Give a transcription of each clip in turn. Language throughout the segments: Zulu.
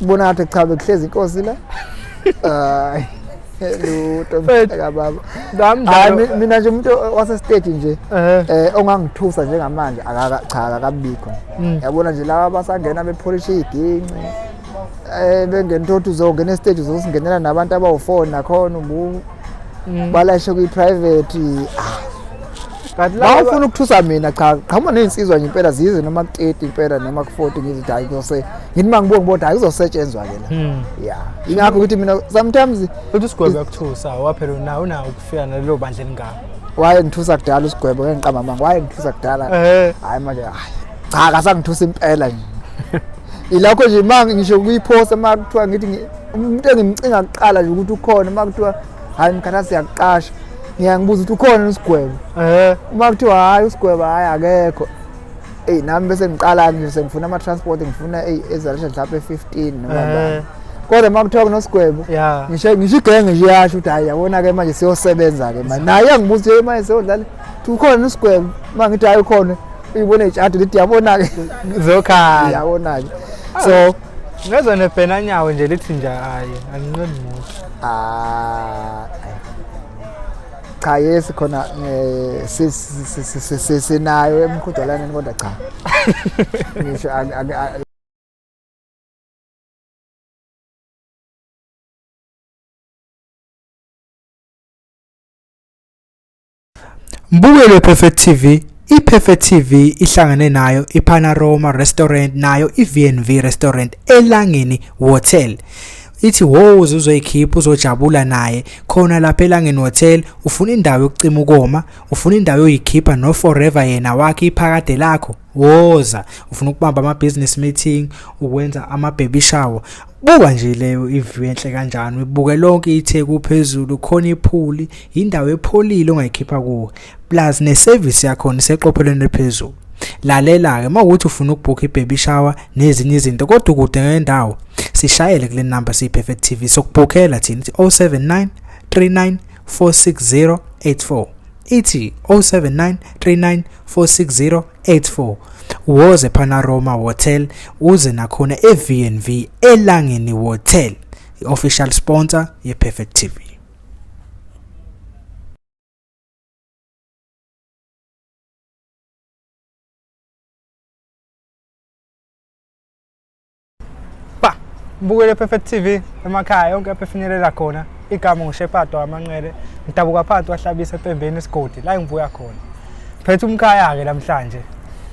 Ubona ngathi cha bekuhlezi inkosi la. Hayi. Lutho mntaka baba. Hayi, mina nje umuntu wase stage nje ongangithusa njengamanje akaka, cha, akakabikho. Yabona nje laba basangena bepholisha iginci. Bengena ukuthi uzongena estage, uzosingenela nabantu abawu4 nakhona ubu balashe kwi private. Kanti Ba ufuna ukuthusa mina, cha, qhamuka nezinsizwa nje impela, zize noma ku-30 impela noma ku-40, ngithi hayi, kuzose ngithi uma ngibuka ngibona hayi, kuzosetshenzwa ke la. Ya, ingakho ukuthi mina sometimes Uthi usigwebo yakuthusa waphela unawo ukufika nalelo bandla elingaka. Waye ngithusa kudala usigwebo, ngeke ngiqamba amanga, waye ngithusa kudala. Hayi, manje hayi, cha, akasangithusa impela nje. Ilakho nje ma ngisho kuyiphosa, uma kuthiwa ngithi umuntu engimcinga kuqala nje ukuthi ukhona, uma kuthiwa hayi mkhathi siyakuqasha, ngiyangibuza ukuthi ukhona usigwebo. Uma kuthiwa hayi usigwebo, hayi akekho, eyi nami bese ngiqala nje sengifuna ama-transport, ngifuna eyi ezalisha mhlawumbe 15 noma bani, kodwa uma kuthiwa kunosigwebo, ngisho igenge nje iyasho ukuthi hayi, yabona-ke manje siyosebenza-ke manje. Naye iyangibuza ukuthi manje siyodlala, thi ukhona usigwebo? Uma ngithi hayi ukhona, uyibona iy'tshado lithi yabona-ke. Zokhala. Yabona-ke, so Ngezwe nebhenanyawo nje lithi nje hayi, anginqeni muntu. Ah, cha, yes, khona sinayo emqhudelwaneni, kodwa cha, ngisho Mbukelo wePerfect TV, iPerfect TV ihlangane nayo iPanorama Restaurant nayo iV&V Restaurant eLangeni Hotel. Ithi woza uzoyikhipha, uzojabula naye khona lapha eLangeni Hotel. Ufuna indawo yokucima ukoma, ufuna indawo yoyikhipha no forever yena wakhe iphakade lakho, woza. Ufuna ukubamba ama business meeting, ukwenza ama baby shower, buka nje leyo iview enhle kanjani, ubuke lonke iTheku phezulu khona, ipool, indawo epholile ongayikhipha kuwe, plus neservice yakhona iseqophelweni eliphezulu. Lalela-ke, uma ukuthi ufuna ukubhukha i-baby shower nezinye izinto kodwa ukude ngendawo, sishayele kule number siyi-Perfect TV, sokubhukhela thina, ithi 079 39 460 84, ithi 079 39 460 84. Woze Panorama Hotel, uze nakhona e-V&V eLangeni Hotel, i-official sponsor ye-Perfect TV. Ba, mbukele Perfect TV emakhaya yonke lapho efinyelela khona. Igama nguShepherd wamanqele, ngidabuka phansi wahlabisa empembeni isigodi la ngibuya khona. Phethe umkhaya ke namhlanje.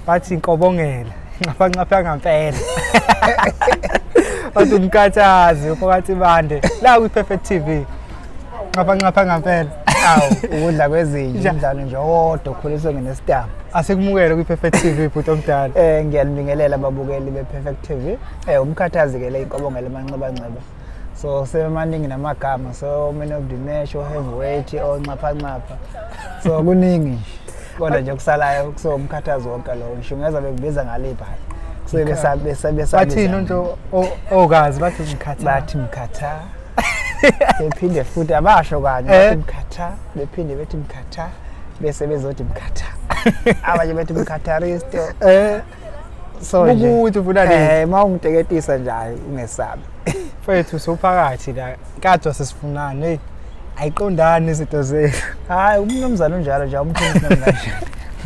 Bathi inkobongela, nxapha nxapha ngampela. Bathi umkhathazi uphakathi bande la kwi Perfect TV. Nxapha nxapha ngampela. Awu, ukudla kwezinja, umdlalo nje owodwa okhuliswe ngenesitambu. Asikumukele kwi Perfect TV, bhuti omdala. Ngiyanibingelela ababukeli be-Perfect TV. Umkhathazi ke le inkobongela amanxeba nxeba. So semaningi namagama, so man of the match, o heavyweight, o nxapha nxapha. So kuningi nje. Kodwa nje kusalayo kuso umkhathazi wonke lo. Ngisho ungeza bekubiza ngalipha hayi. Kusuke besa besa besa Bathini nje okazi, bathi umkhathazi? Bathi mkhatha. Bephinde futhi abasho kanye, bathi mkhatha, bephinde bethi mkhatha, bese bezothi mkhatha. Abanye bethi mkhatharisto. So nje Ukuthi ufuna nini? Uma ungiteketisa nje, hayi, ungesabi. Mfethu, usuphakathi la, kade sesifunana, hey, ayiqondani izinto zethu. Hayi, umnumzane unjalo nje, awumthini kanje.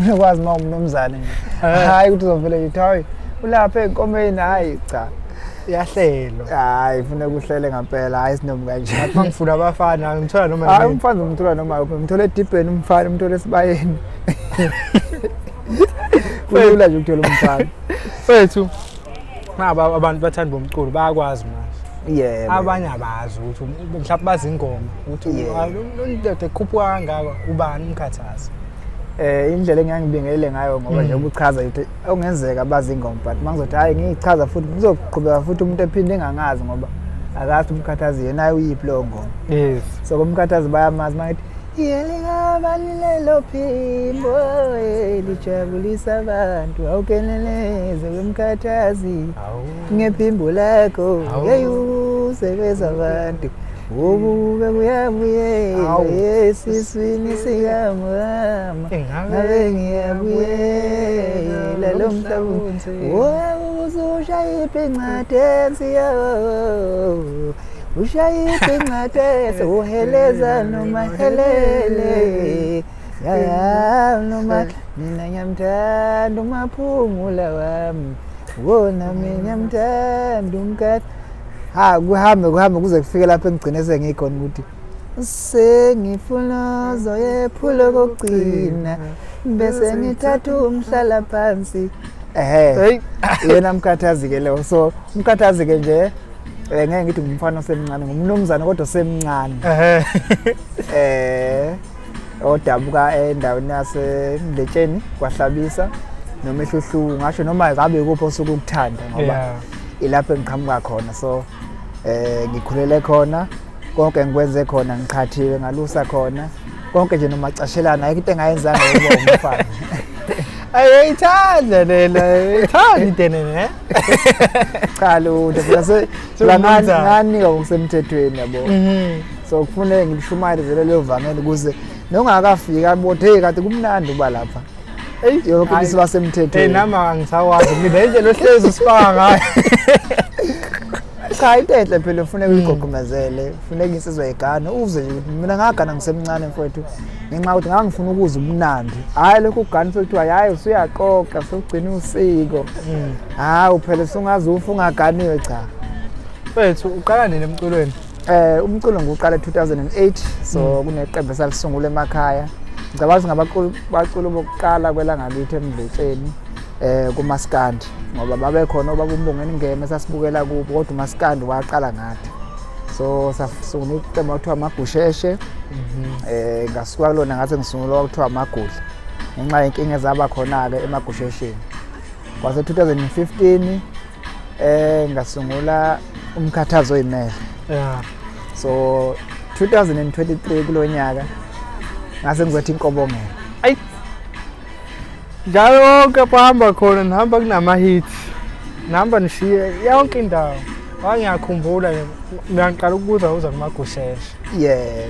Uyakwazi uma umnumzane nje. Hayi, ukuthi uzovele nje hayi ulapha enkomeni, hayi cha. Iyahlelwa. Hayi, funeka uhlele ngampela, hayi sinomi kanje. Ngathi mangifuna abafana ngithola noma Hayi, yini. Umfana umthola noma kuphi, umthola edibheni umfana, umthola esibayeni. Kulula nje ukuthola umfana. Mfethu, naba abantu bathanda bomculo bayakwazi manje. Yebo. Abanye abazi ukuthi mhlawumbe bazi ingoma ukuthi lo ndoda ekhuphuka kangaka ubani umkhathazi. Indlela engiyangibingelele ngayo, ngoba nje ubuchaza ukuthi okungenzeka bazi ingoma, but mangizothi hayi ngiyichaza futhi kuzoqhubeka futhi umuntu ephinde engangazi, ngoba akazi umkhathazi yena uyiphi leyo ngoma. So kumkhathazi bayamazi mangithi yelikabani lelo phimbo elijabulisa abantu, awukeneleze wemkhathazi ngephimbo lakho, yeyusebenza abantu ubube kuyabuyela esiswini sikamama, ngabe ngiyabuyela lo mhlaba. Uzushaya ibhinca dance yo, ushaya ibhinca dance, uheleza noma helele ya ya noma mina ngiyamthanda uMaphungula wami, wona mina ngiyamthanda umkhathi. Ha, kuhambe kuhambe kuze kufike lapho engigcine sengikhona ukuthi sengifuna uzoyephula kokugcina bese ngithatha umhlala phansi. Ehe, yena mkhathazi-ke leyo. So umkhathazi-ke nje ngeke ngithi ngumfana osemncane, ngumnumzane kodwa osemncane odabuka endaweni yaseMdletsheni kwaHlabisa noma eHluhluwe, ngasho noma ngabe ikuphi osuke ukuthanda ngoba ilapho engiqhamuka khona. So ngikhulele khona, konke ngikwenze khona, ngiqhathiwe ngalusa khona konke nje, nomacashelana ayikho into engayenzanga ngoba umfana. Ayithanda lela, ithanda itenene. Cha lutho, phela nganika ngokusemthethweni yabo. So kufuneka ngilishumayele vele leyo vangeli ukuze nongakafiki abothe hey kade kumnandi uba lapha. Yonke into isiba semthethweni. Hey nami angisawazi mina indlela ohlezi usifaka ngayo. Cha, into enhle phela ufuneka uyigqugqumezele, ufuneka insizwa igane uze nje ukuthi mina ngagana ngisemncane mfowethu ngenxa yokuthi ngangifuna ukuza umnandi. Hhayi lokhu kugana sekuthiwa hhayi usuyaqoqa sewugcina usiko. Hawu phela usungaze ufe ungaganiwe cha. Mfethu uqala nini emculweni? Umculo ngiwuqala 2008, so kuneqembu esalisungula emakhaya. Ngicabanga ukuthi ngabaculi bokuqala kwelangakithi eMdletsheni kumaskandi, ngoba babekhona obaba uMbongeni Ngema esasibukela kubo, kodwa umaskandi waqala ngathi. So sasungula iqembu kwakuthiwa Amagusheshe. Ngasuka kulona ngase ngisungula kwakuthiwa Amagudla ngenxa yenkinga ezaba khona-ke emagushesheni. Kwase 2015 ngasungula umkhathazo oyimele. So 2023 kulonyaka ngase ngizothi inkobongelo. Ayi njalo konke hamba khona nihamba kunama-hit, nihamba nishiye yonke indawo. Wangiyakhumbula mina ngiqala ukubuza uza kumagusheshe. Yeah.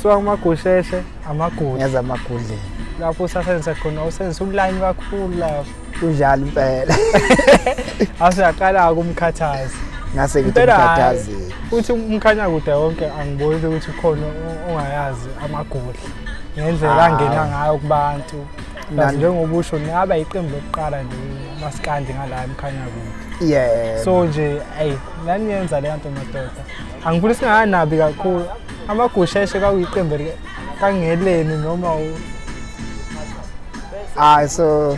Suka kumagusheshe amagudla. Ngeza amagudleni. Lapho usasebenzisa khona usebenzisa ulayini kakhulu lapho. Kunjalo impela. Asuyaqala kumkhathazi. Ngase ngithi umkhathazi. Futhi umkhanya kude wonke angiboni ukuthi ukhona ongayazi amagudla ngendlela angena ngayo kubantu. Njengoba usho naba iqembu lokuqala nje maskandi ngala emkhanya kude. Yeah. So nje hey naniyenza le nto madoda. Angifuni singanabi kakhulu. Amagusheshe kwakuyiqembu kangeleni noma hayi so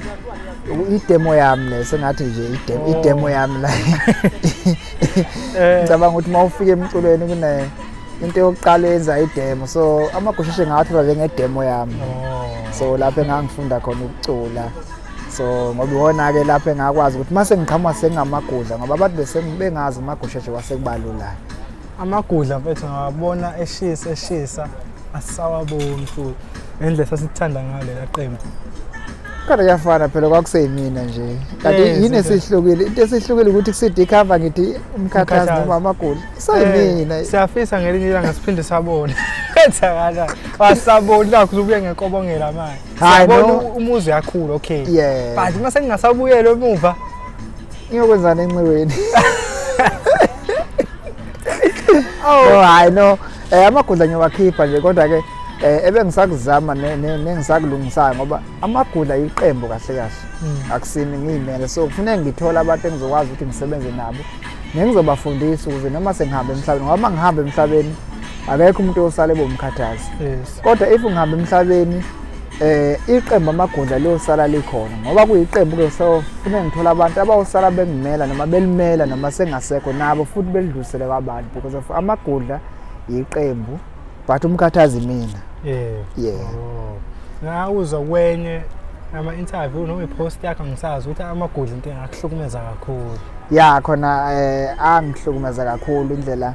idemo yami le sengathi nje idemo yami la. Ngicabanga ukuthi uma ufika emculweni kune into yokuqala yenza idemo, so amagusheshe ngawathola njengedemo yami. So lapho engangifunda khona ukucula, so ngoba iwona-ke lapho engakwazi ukuthi uma sengiqhamuka sengingamagudla, ngoba abantu bese bengazi amagusheshe kwasekubalula. Amagudla mfethu ngawabona eshisa eshisa asisawaboni futhi ngendlela sasithanda ngayo lela qembu. Kodwa kuyafana phela kwakuseyimina nje. Kanti yini esihlukile? Into esihlukile ukuthi ku-CD cover ngithi umkhathazi noma amagula. Isayimina. Siyafisa ngelinye ilanga siphinde sabone. Kwenzakala. Wasaboni lakho uzubuye ngenkobongela manje. Siyabona umuzi uyakhula okay. But uma sengingasabuyela emuva ngiyokwenzana enxiweni. Oh hayi no, amagudla ngiyowakhipha nje kodwa ke ebengisakuzama nengisakulungisayo ngoba amagudla iqembu kahle kahle akusimi ngiyimele, so kufuneka ngithole abantu engizokwazi ukuthi ngisebenze nabo nengizobafundisa ukuze noma sengihamba emhlabeni, ngoba uma ngihamba emhlabeni akekho umuntu osale bomkhathazi. Kodwa if ngihamba emhlabeni iqembu amagudla liyosala likhona ngoba kuyiqembu ke, so kufuneka ngithole abantu abawusala bengimela noma belimela noma sengasekho nabo futhi belidlulisele kwabantu, because of amagudla iqembu but umkhathazi mina. Ngawuzwa kwenye ama-interview noma i-post yakho ngisazi ukuthi amagudla into engakuhlukumeza kakhulu. Ya khona angihlukumeza kakhulu indlela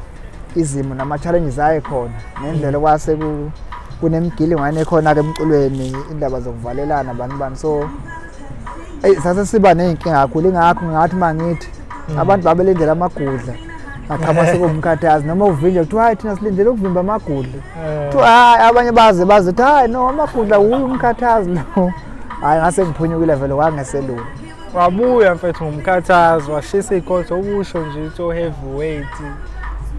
izimo nama-challenges aye khona ngendlela kwase kunemigilingwane ekhona-ke emculweni, indaba zokuvalelana bani bani, so eyi sase siba ney'nkinga kakhulu. Ingakho ngathi uma ngithi abantu babelindele amagudla ngaqhama sekuwumkhathazi noma uvinje kuthiwa hayi thina silindele ukuvimba amagudla, kuthiwa hayi abanye baze baze hayi no amagudla wuye umkhathazi lo. Hhayi ngase ngiphunyukile vele kwangeselula. Wabuya mfethu ngomkhathazo washisa ikhotho okusho nje ukuthi o-heavyweight.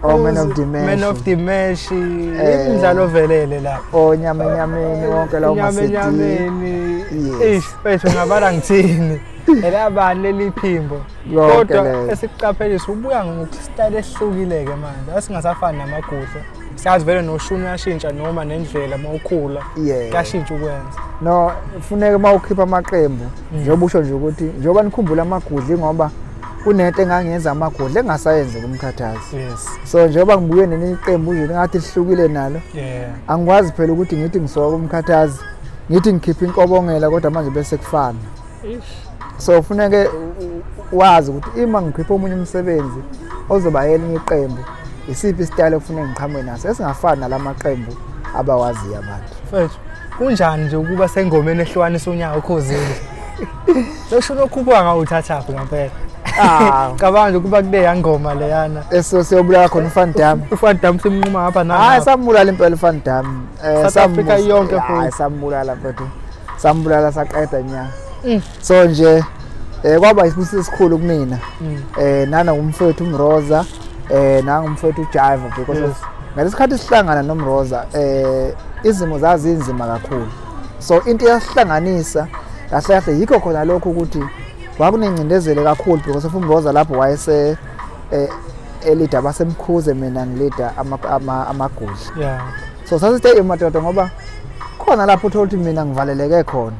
Oh, man of the match. Man of the match. Eh. Imidlalo ovelele lapho. Onyama enyameni wonke lawo Inyama ma-CD. enyameni. Yes. Eish mfethu ngabala ngithini. Elabani leli phimbo. Lonke Kodwa lelo. esikuqaphelisa ubuya ngokusitayela esihlukile-ke manje. Asingasafani namagudla. Siyazi vele noshuni uyashintsha noma nendlela uma ukhula. Yeah. Kuyashintsha ukwenza. No, funeka uma ukhipha amaqembu njengoba usho nje ukuthi njengoba nikhumbula amagudli ngoba kunento engangiyenza amagudli engasayenzi kumkhathazi. Yes. So njengoba ngibuye nelinye iqembu nje ngathi lihlukile nalo. Yeah. Angikwazi phela ukuthi ngithi ngisuka kumkhathazi ngithi ngikhipha inkobongela kodwa manje bese kufana. Ish. So funeke wazi ukuthi ima ngikhipha omunye umsebenzi ozoba elinye iqembu isiphi isitayela okufuneka ngiqhamuke naso esingafani nalamaqembu abawaziyo abantu. Mfethu, kunjani nje ukuba sengomeni ehlukanisa unyaka ukhozile? Lo shuni okhuphuka ngawuthathaphi ngempela? Ah. Cabanga nje ukuba kuleya ngoma leyana. Eso siyobulala khona uVan Damme. UVan Damme simnquma ngapha Hayi nangapha. sambulala impela uVan Damme. South Africa yonke futhi. Hayi sambulala mfethu. Sambulala saqeda nya. Mm. So nje kwaba isibusiso esikhulu kumina. Mm. Nana umfowethu uMroza nangumfowethu uJive because Yes. of ngalesikhathi sihlangana noMroza izimo zazinzima kakhulu. So into eyasihlanganisa kahle kahle yikho khona lokho ukuthi kwakunengcindezelo kakhulu because of uMroza lapho wayese elida basemkhuze mina ngilida amagudla. Yeah. So sasithe emadoda ngoba khona lapho uthola ukuthi mina ngivaleleke khona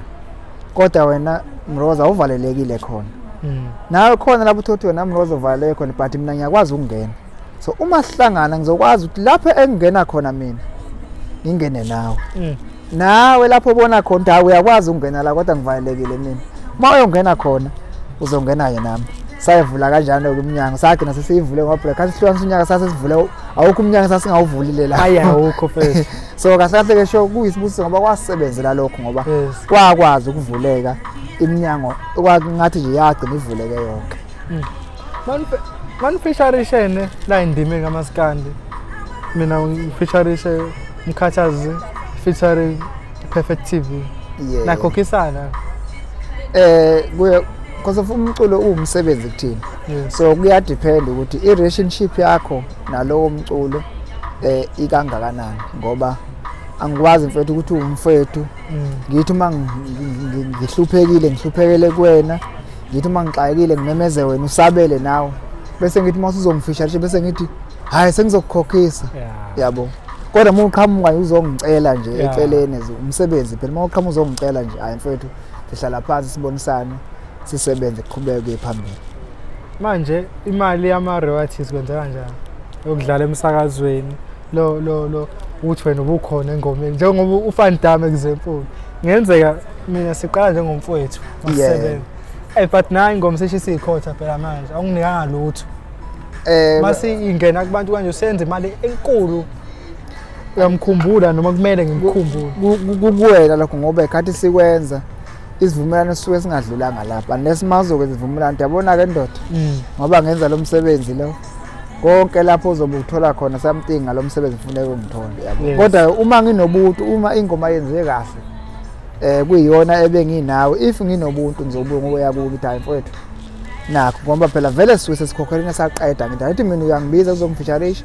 kodwa wena Mroza uvalelekile khona. Nawe khona lapho uthola ukuthi wena Mroza uvaleleke khona but mina ngiyakwazi ukungena. So uma sihlangana ngizokwazi ukuthi lapho engingena khona mina ngingene nawe. Nawe lapho ubona khona ukuthi hayi uyakwazi ukungena la kodwa ngivalelekile mina. Uma uyongena khona uzongena ke nami. Sayivula kanjalo-ke iminyango sagcina sesiyivule ngoba phela khathi sihlukanisa unyaka sasesivule awukho umnyango sasingawuvulile la. Hayi awukho mfethu. So kahle kahle ke sho kuyisibusiso ngoba kwasebenzela lokho ngoba Yes. kwakwazi ukuvuleka iminyango ngathi nje yagcina ivuleke yonke. Manifisharishene la endimeni kamaskandi. Mina ngifisharishe Mkhathazi featuring Perfect TV. Yeah. Nakhokhisana. Kuye because of umculo uwumsebenzi kuthina. Yes. So kuya depend ukuthi i relationship yakho nalowo mculo ikangakanani ngoba angikwazi mfethu ukuthi uwumfethu ngithi uma ngihluphekile ngihluphekele kuwena ngithi uma ngixakekile ngimemeze wena usabele nawe bese ngithi uma usuzongifisha bese ngithi hayi sengizokukhokhisa. Yabo kodwa uma uqhamuka uzongicela nje eceleni umsebenzi phela uma uqhamuka uzongicela nje hayi mfethu sihlala phansi sibonisane sisebenze kuqhubeke phambili. Manje imali yama royalties kwenzeka kanjani? Yokudlala emsakazweni lo lo lo uthi wena ubukhona engomeni njengoba uVan Damme example. Ngenzeka mina siqala njengomfowethu masisebenza. But nayi ingoma seshisa ikhotha phela manje awunginikanga lutho. Mase ingena kubantu kanje usenza imali enkulu. Uyamkhumbula noma kumele ngimkhumbule? Kuwena lokho ngoba ikhathi sikwenza isivumelwano sisuke singadlulanga lapha unless mazokwenza isivumelwano yabona ke ndoda ngoba ngenza lo msebenzi lo konke lapho uzobe uthola khona something ngalo msebenzi kufuneka ungithole yabo. Kodwa uma nginobuntu uma ingoma yenziwe kahle kuyiyona ebenginawe if nginobuntu ngizobuya ngoba kuwe ngithi hayi mfowethu nakho ngoba phela vele sisuke sesikhokhelene saqeda ngithi athi mina uyangibiza uzongifeaturisha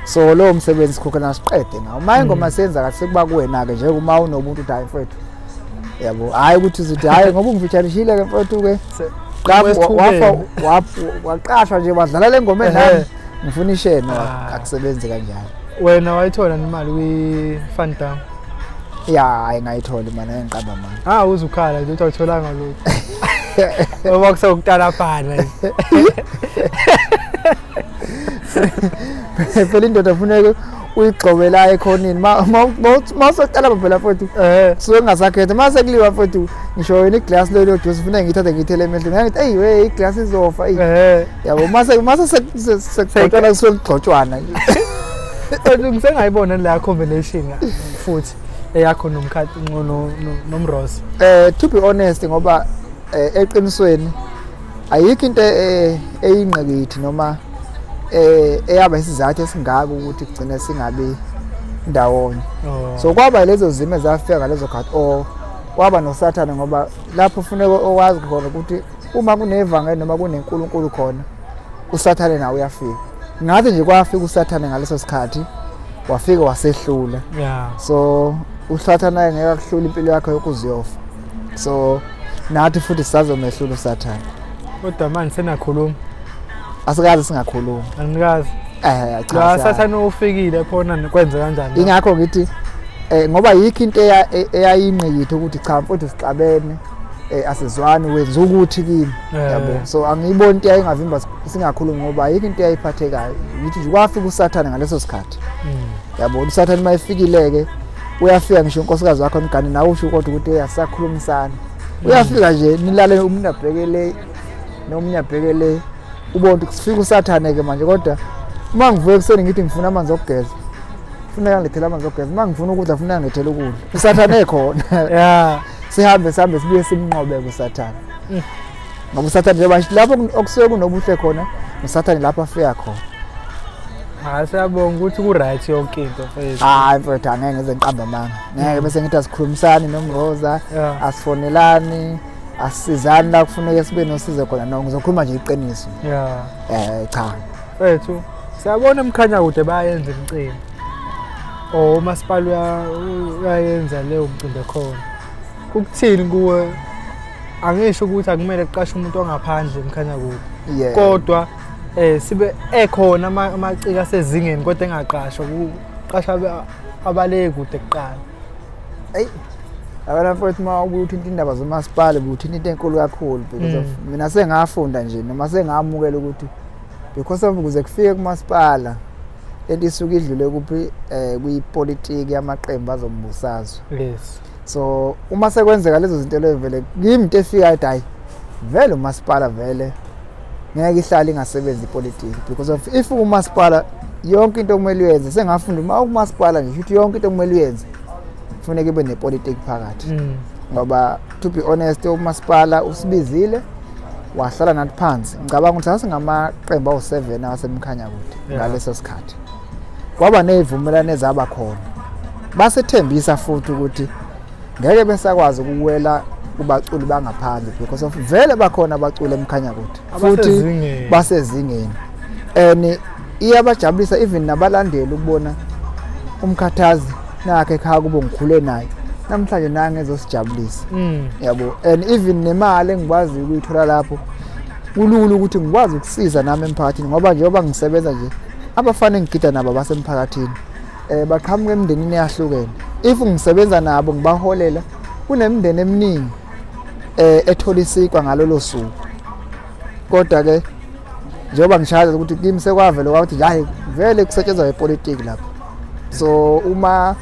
so lowo msebenzi sikhokhelana siqede ngawo uma ingoma senza kahle sekuba kuwena ke nje uma unobuntu uthi hayi mfowethu yabo hayi ukuthi uzothi hayi ngoba ungifeaturishile ke mfowethu ke waqashwa nje wadlala le ngoma enami ngifuna ishare no akusebenzi kanjalo. Wena wayithola imali kwi-Van Damme? Ya hayi ngayithola imali ngiqamba manje. Ah uzukhala nje uthi awutholanga lutho. Ngoba kusekutalabhana nje. Phela indoda funeke uyigxobela ekhoneni ma usoqala phela futhi suke ngingasakhetha ma sekuliwa futhi ngisho wena iglasi lelo juice funeke ngiyithathe ngiyithele emehlweni ngithi eyi we iglasi izofa eyi yabo mase sekugxotshwana kusuke kugxotshwana nje. Ngisengayibona leya combination futhi eyakho nomkhathi noMroza. To be honest ngoba eqinisweni ayikho into eyingqikithi noma eyaba isizathu esingaka ukuthi kugcine singabi ndawonye. So kwaba lezo zimo ezafika ngalezo khathi or kwaba nosathane ngoba lapho ufuneka owazi khona ukuthi Uma kunevangeli noma kunenkulunkulu khona, uSathane nawe uyafika. Ngathi nje kwafika uSathane ngaleso sikhathi, wafika wasehlula. So uSathane ngeke akuhlule impilo yakho yokuziyofa. So nathi futhi sisazomehlula uSathane. Kodwa manje senakhuluma. Asikaze singakhulumi. Anikazi. Cha. La Sathane ufikile khona kwenze kanjani? Ingakho ngithi ngoba yikho into eyayingqikithe ukuthi cha mfowethu sixabene, asizwani, wenza ukuthi kimi, yabo. So angiyiboni into eyayingavimba singakhulumi, ngoba ayikho into eyayiphathekayo. Ngithi nje kwafika uSathane ngaleso sikhathi. Yabo, uSathane mayefikile-ke uyafika ngisho unkosikazi wakho emgane nawe usho kodwa ukuthi asisakhulumisana. Uyafika nje nilale, umuntu abheke le nomunye abheke le, ubone ukuthi kufika uSathane-ke manje. Kodwa uma ngivuka ekuseni ngithi ngifuna amanzi okugeza, kufuneka ngilethele amanzi okugeza. Uma ngifuna ukudla, kufuneka ngilethele ukudla. USathane ekhona. Sihambe sihambe sibuye simnqobe kuSathane. Ngoba uSathane njengoba lapho okusuke kunobuhle khona, uSathane lapho afika khona. Hayi, siyabonga ukuthi ku-right yonke into mfethu. Hayi mfethu, angeke ngize ngiqambe amanga. Ngeke bese ngithi asikhulumisani noMroza, asifonelani, asisizani la kufuneka sibe nosizo khona. No, ngizokhuluma nje iqiniso. Cha. Mfethu, siyabona eMkhanyakude bayayenza imicimbi. Or umasipala uyayenza leyo mcimbi ekhona. Ukuthini kuwe? Angisho ukuthi akumele kuqashe umuntu ongaphandle eMkhanyakude. Kodwa sibe ekhona amaciko asezingeni kodwa engaqashwa, kuqashwa abale kude kuqala. Eyi, yabona mfowethu, uma ubuye uthinta indaba zomasipala, ubuthinta into enkulu kakhulu because of mina sengafunda nje noma sengamukela ukuthi because of ukuze kufike kumasipala lento isuke idlule kuphi, kwipolitiki yamaqembu azombusazwe. So uma sekwenzeka lezo zinto lezo, vele kimi into efikayo ukuthi hayi vele umasipala vele ngeke ihlale ingasebenzi ipolitiki, because of if umasipala yonke into okumele uyenze, sengafunda uma umasipala nje ukuthi yonke into okumele uyenze kufuneka ibe nepolitiki phakathi. Ngoba to be honest, umasipala usibizile wahlala nathi phansi. Ngicabanga ukuthi sasingamaqembu awu-7 awaseMkhanyakude ngaleso sikhathi. Kwaba ney'vumelwano ezaba khona, basethembisa futhi ukuthi ngeke besakwazi ukuwela kubaculi bangaphandle because of vele bakhona abaculi eMkhanyakude futhi basezingeni, and iyabajabulisa even nabalandeli ukubona uMkhathazi nakhe ekhaya kubo ngikhule naye namhlanje nange ezosijabulisa, yabo. And even nemali engikwaziyo ukuyithola lapho, kulula ukuthi ngikwazi ukusiza nami emphakathini, ngoba njengoba ngisebenza nje, abafana engigida nabo abasemphakathini baqhamuka emndenini eyahlukene. If ngisebenza nabo ngibaholela, kunemindeni eminingi ethola isikwa ngalolo suku. Kodwa ke njengoba ngishaza ukuthi kimi sekwavele kwakuthi hayi vele kusetshenzwa ngepolitiki lapho. So uma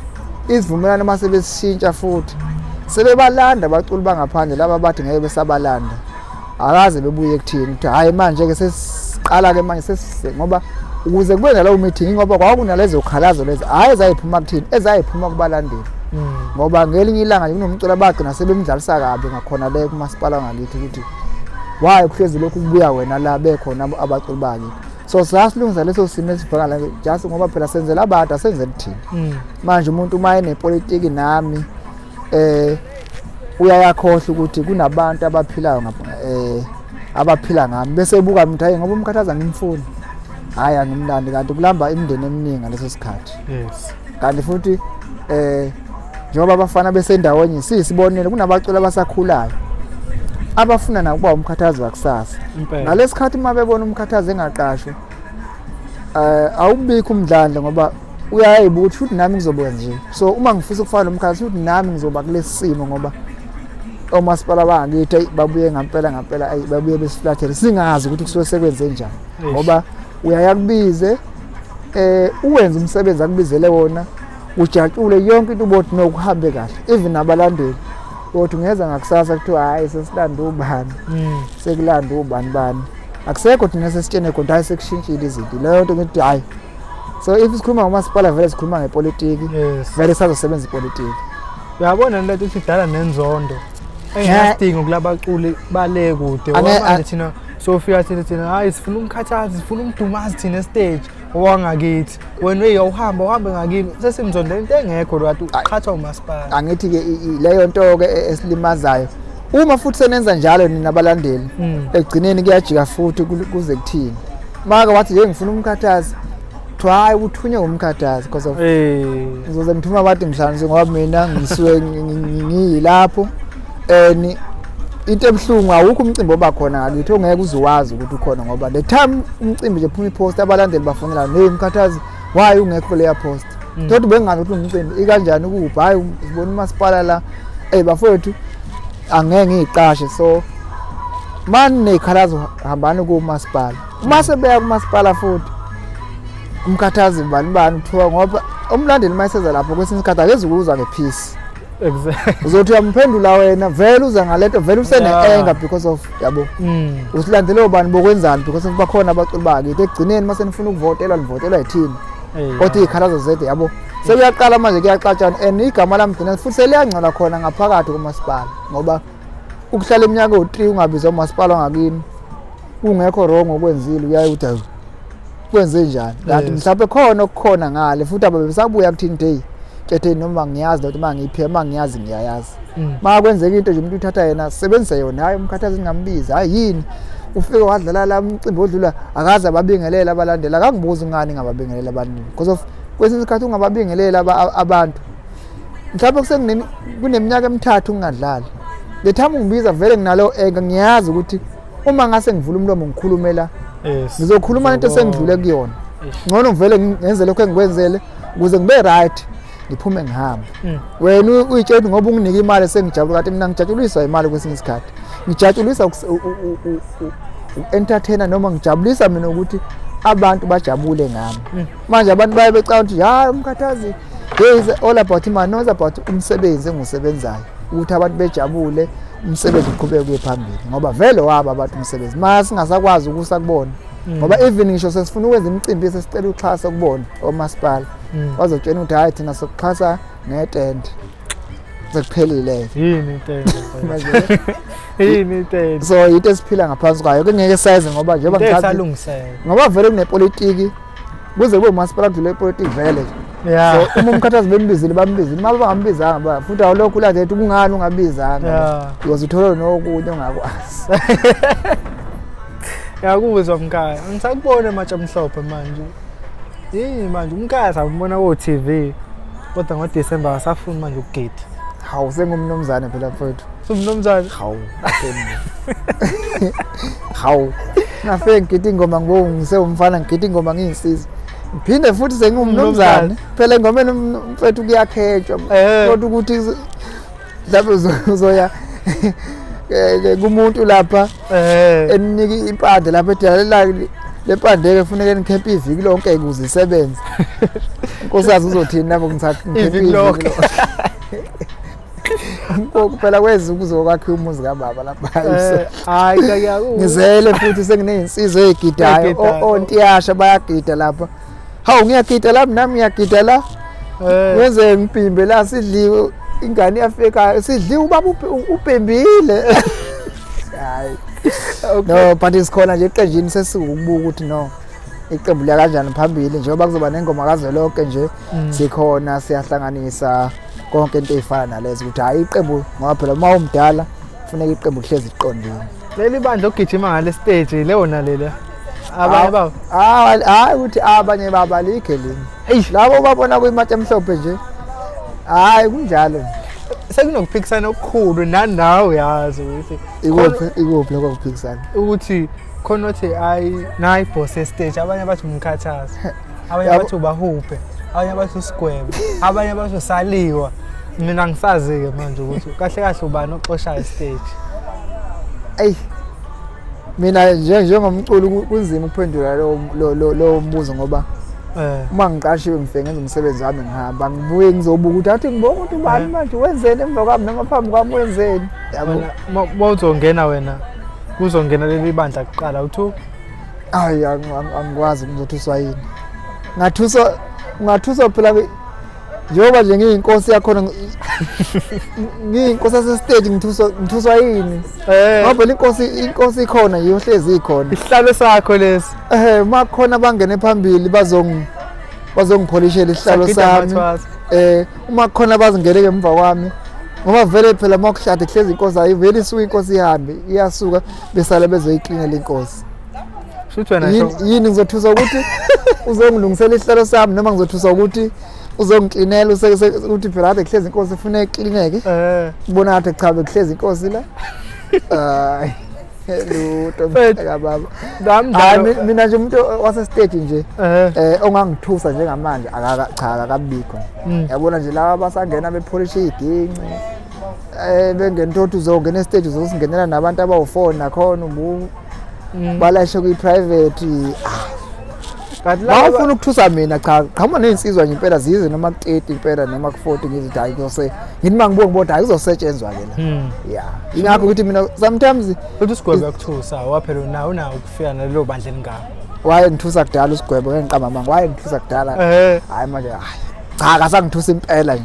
izivumelwano uma sebesishintsha futhi sebebalanda abaculi bangaphandle laba bathi ngeke besabalanda, akaze bebuye kuthini ukuthi hhayi manje-ke sesiqala-ke manje sesise, ngoba ukuze kube nalowo meeting, ngoba kwakunalezo khalazo lezo, hhayi ezayiphuma kuthini, ezayiphuma kubalandeli. Ngoba ngelinye ilanga nje kunomculo abagcina sebemdlalisa kabi ngakhona le kumasipala wangakithi, ukuthi why kuhlezi lokhu kubuya wena la bekhona abaculi bakithi. So sasilungisa leso simo esibheka la, just ngoba phela senzela abantu, asenzeli thina. Manje umuntu uma enepolitiki nami uyayakhohlwa ukuthi kunabantu abaphilayo abaphila ngami, bese ebuka mina hayi ngoba uMkhathaza ngimfuni, hayi angimlandi, kanti kulamba imindeni eminingi ngaleso sikhathi. Kanti futhi njengoba abafana besendawonye siyisibonelo, kunabaculi abasakhulayo abafuna nakuba uMkhathazi wakusasa. Ngalesikhathi uma bebona uMkhathazi engaqashwa, awubikho umdlandla, ngoba uyayibuka ukuthi futhi nami ngizoba nje. So uma ngifisa ukufana noMkhathazi, futhi nami ngizoba kulesi simo, ngoba omasipala bangakithi babuye ngampela ngampela, ayi babuye besiflathele singazi ukuthi kusuke sekwenze njani. Ngoba uyaya kubize uwenze umsebenzi akubizele wona, ujatshule yonke into, ubothi nokuhambe kahle, even nabalandeli kodwa ungeza ngakusasa kuthiwa hayi sesilanda ubani, sekulanda ubani bani, akusekho thina sesitshene khona hayi sekushintshile izinto. Leyo nto ngithi hayi. So if sikhuluma ngomasipala vele sikhuluma ngepolitiki, vele sazosebenza ipolitiki. Uyabona lento ukuthi idala nenzondo engasidingo kulabaculi bale kude, ngoba manje thina sofika thina hayi sifuna uMkhathazi, sifuna uMdumazi thina stage owangakithi, wena uye uhamba uhambe ngakini, sesimzonda into engekho lo kade uqhathwa umasipala. Angithi ke leyo nto ke esilimazayo. Uma futhi senenza njalo nina abalandeli, ekugcineni kuyajika futhi kuze kuthini. Maka wathi nje ngifuna umkhathazi, kuthiwa hayi uthunywe ngumkhathazi because of ngizoze ngithuma abantu ngihlanganise ngoba mina ngisuke ngiyilapho. And into ebuhlungu, awukho umcimbi oba khona ngakithi ongeke uze wazi ukuthi ukhona, ngoba the time umcimbi nje phuma ipost, abalandeli bafonela, "Hey Mkhathazi, why ungekho kuleya post?" Thothi bengazi ukuthi umcimbi ikanjani, ukuphi. Hayi, sibona umasipala la. Ey bafowethu, angeke ngiyiqashe. So mani nezikhalazo, hambani kumasipala. Uma sebeya kumasipala futhi, umkhathazi bani bani kuthiwa, ngoba umlandeli uma eseza lapho kwesinye isikhathi akezukuza ngepeace. Uzothi uyamphendula wena, vele uza ngalento, vele usene-anger because of, yabo, usilandele obani, bokwenzani, because of bakhona abaculi bakithi. Ekugcineni uma senifuna ukuvotelwa, nivotelwa yithini, kodwa iy'khalazo zethu, yabo, sekuyaqala manje kuyaxatshana. And igama lami gcina futhi seliyangcola khona ngaphakathi kumasipala, ngoba ukuhlala iminyaka ewu-3 ungabizwa umasipala wangakini, kungekho wrong okwenzile, uyaye uthi, "Awu, kwenze njani kanti?" Mhlawumbe khona okukhona ngale futhi ababesabuya kuthini, hey tshetheni, noma ngiyazi lento, uma ngiyiphiwe, uma ngiyazi ngiyayazi. Uma kwenzeka into nje, umuntu uthatha yena sebenzise yona, hayi umkhathazi ngingambiza, hayi yini, ufike wadlala la umcimbi odlula, akaze ababingelela abalandeli, akangibuzi ngani ngababingelela abantu, because of kwesinye isikhathi ungababingelela abantu, mhlawumbe kuneminyaka emithathu ngingadlali. The time ungibiza vele nginalo anger, ngiyazi ukuthi uma ngase ngivula umlomo ngikhulume la, ngizokhuluma into esengidlule kuyona. Ngcono ngivele ngenze lokho engikwenzele ukuze ngibe right, ngiphume ngihambe. Wena uyitshela ukuthi ngoba unginike imali sengijabula, kanti mina ngijatshuliswa imali. Kwesinye isikhathi ngijatshulisa uku-entertainer, noma ngijabulisa mina ukuthi abantu bajabule ngami. Manje abantu baye becabanga ukuthi hayi umkhathazi, hey, is all about imali. No, it's about umsebenzi engiwusebenzayo, ukuthi abantu bejabule, umsebenzi uqhubeke kuye phambili, ngoba vele wabo abantu umsebenzi ma singasakwazi ukusa kubona, ngoba even ngisho sesifuna ukwenza imicimbi, sesicela uxhaso kubona omasipala, bazotshena ukuthi hayi, thina sokuxhasa ngetende, sekuphelile. Yini itende? Manje, Yini itende? So into esiphila ngaphansi kwayo kungeke sayize, ngoba njengoba Into ngithatha esalungiseka. Ngoba vele kunepolitiki, kuze kube umasipala kudlule ipolitiki vele nje. So uma umkhathazi bembizile, bambizile; uma bangambizanga futhi awulokhu ulandela ukuthi kungani ungabizanga, because uthole nokunye ongakwazi. Ngiyakuzwa mkhaya. Angisakubona ematshe amhlophe manje. Yini manje umkhaya sambona ko TV. Kodwa ngoDecember akasafuni manje ukugida. Hawu, sengumnumzane phela mfowethu. Sumnumzane. Hawu, hawu, ngafike ngigida ingoma ngibo ngisewumfana, ngigida ingoma ngiyinsizwa, ngiphinde futhi sengumnumzane phela engomeni mfethu, kuyakhetshwa. Kodwa ukuthi mhlawumbe uzoya kumuntu lapha eninika impande lapha, ethi lalela le mpande-ke, kufuneke nikhempe iviki lonke ukuze isebenze. Unkosikazi uzothini lapho ngithatha ngikhempe Iviki lonke. Phela kwezi kuzokwakhiwa umuzi kababa lapha. Hayi cha, ngiyakuzwa. Ngizele futhi senginey'nsizwa ey'gidayo. Ey'gidayo. Ontiyasha bayagida lapha. Hawu, ngiyagida la, nami ngiyagida la. Ngenze ngibhimbe la, sidliwe, ingane iyafika, sidliwe, ubaba ubhimbile. Hayi no, but sikhona nje eqenjini, sesikubuka ukuthi no, iqembu liya kanjani phambili, njengoba kuzoba nengoma kazwelonke nje. Sikhona, siyahlanganisa konke, into ey'fana nalezo, ukuthi hhayi iqembu, ngoba phela uma umdala kufuneka iqembu lihlezi liqondile. Leli bandla ogijima ngale stage lewona lela. Abanye babo. Hayi hayi, ukuthi abanye babo alikho elinye. Eish. Labo babona kwimatshe emhlophe nje, hhayi kunjalo nje. Sekunokuphikisana okukhulu nanawe, uyazi ukuthi Ikuphi, ikuphi lokho kuphikisana? Ukuthi khona othi hayi, nayi boss stage, abanye bathi umkhathazi, abanye bathi ubahuphe, abanye bathi usigwebo, abanye bathi usaliwa. Mina ngisazi-ke manje ukuthi kahle kahle ubani oxoshayo stage. Eyi, mina nje njengomculi kunzima ukuphendula lowo mbuzo, ngoba uma ngiqashiwe ngifike ngenza umsebenzi wami, ngihamba, ngibuye ngizobuka ukuthi athi ngibonga ukuthi ubani manje wenzeni emva kwami noma phambi kwami wenzeni, yabo. Wena uma uzongena wena, kuzongena leli bandla kuqala uthu? Hayi, angikwazi, ngizothuswa yini? Ngathuswa, ungathuswa phela njengoba nje ngiyinkosi yakhona, ngiyinkosi yasesiteji, ngithuswa, ngithuswa yini? Ngoba phela inkosi ikhona, yiyo hlezi ikhona. Isihlalo sakho lesi. Uma kukhona abangene phambili bazongipholishela isihlalo Sagida sami. amathwasa. Uma kukhona abazingene emva kwami, Ngoba vele phela uma kushada kuhlezi inkosi, ayivele isuke inkosi ihambe, iyasuka besale bezoyiklinela inkosi. Shuthi wena Yini ngizothusa ukuthi uzongilungisela isihlalo sami, noma ngizothusa ukuthi uzongiklinela ukuthi phela kade kuhlezi inkosi ifuna iklineke. Ubona kade cha bekuhlezi inkosi la. Hayi. Lutho kababa. Hayi, mina nje umuntu wasestage nje ongangithusa njengamanje akaka cha akakabikho. Yabona nje laba basangena bepholisha iginci. Bengena ukuthi uzongena estage uzosingenela nabantu abawu4 nakhona ubu balashe kwi-private. Kanti Ma ufuna ukuthusa mina, cha, qhamuka ney'nsizwa nje impela, zize noma ku-30 impela noma ku-40, ngithi hhayi kuzose, ngithi uma ngibuka ngibona hhayi kuzosetshenzwa ke la. Ya, ingakho ukuthi mina sometimes Futhi uSigwebo yakuthusa waphela unawo unawo ukufika nalelo bandla elingaka. Waye ngithusa kudala uSigwebo, ngeke ngiqamba amanga, waye ngithusa kudala. Hhayi manje, hhayi cha akasangithusa impela nje.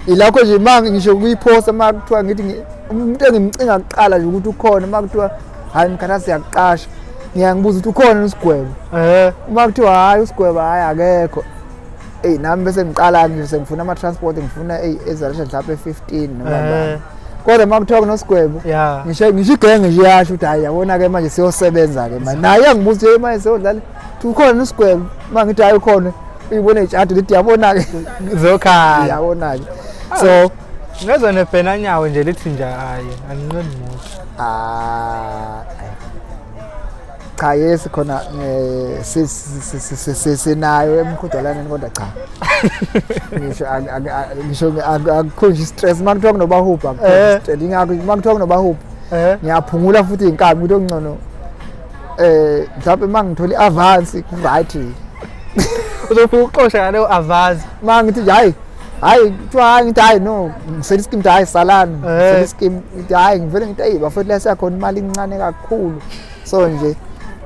Ilakho nje uma ngisho kuyiphosta uma kuthiwa ngithi umuntu engimcinga kuqala nje ukuthi ukhona, uma kuthiwa hhayi mkhathi siyakuqasha, ngiyangibuza ukuthi ukhona uSigwebo. Uma kuthiwa hhayi uSigwebo hhayi akekho, eyi nami bese ngiqala nje sengifuna ama-transport, ngifuna eyi ezalisha mhlawumbe 15 noma bani. Kodwa uma kuthiwa kunoSigwebo, ngisho igenge nje iyasho ukuthi hhayi yabona-ke manje siyosebenza-ke manje. Naye uyangibuza ukuthi manje siyodlala, uthi ukhona uSigwebo, uma ngithi hhayi ukhona, uyibona iy'tshado lithi yabona-ke. Zokhala. Yabona-ke. So ngezwe nebhenanyawo nje lithi nje hhayi anginqeni muntu. Cha yes khona sinayo emqhudelaneni, kodwa cha ngisho ngisho akukho nje stress uma kuthiwa kunobahubha, akukho stress. Ingakho uma kuthiwa kunobahubha ngiyaphungula futhi iy'nkabi ukuthi okungcono mhlawumbe uma ngithola i-avance ku-right. Uzofika uxosha ngaleyo avance. Uma ngithi nje hhayi hhayi kuthiwa hhayi, ngithi hhayi no, ngisela iskim, ngithi hhayi salani, ngisela iskim, ngithi hhayi ngivele ngithi eyi bafowethu la siyakhona imali incane kakhulu, so nje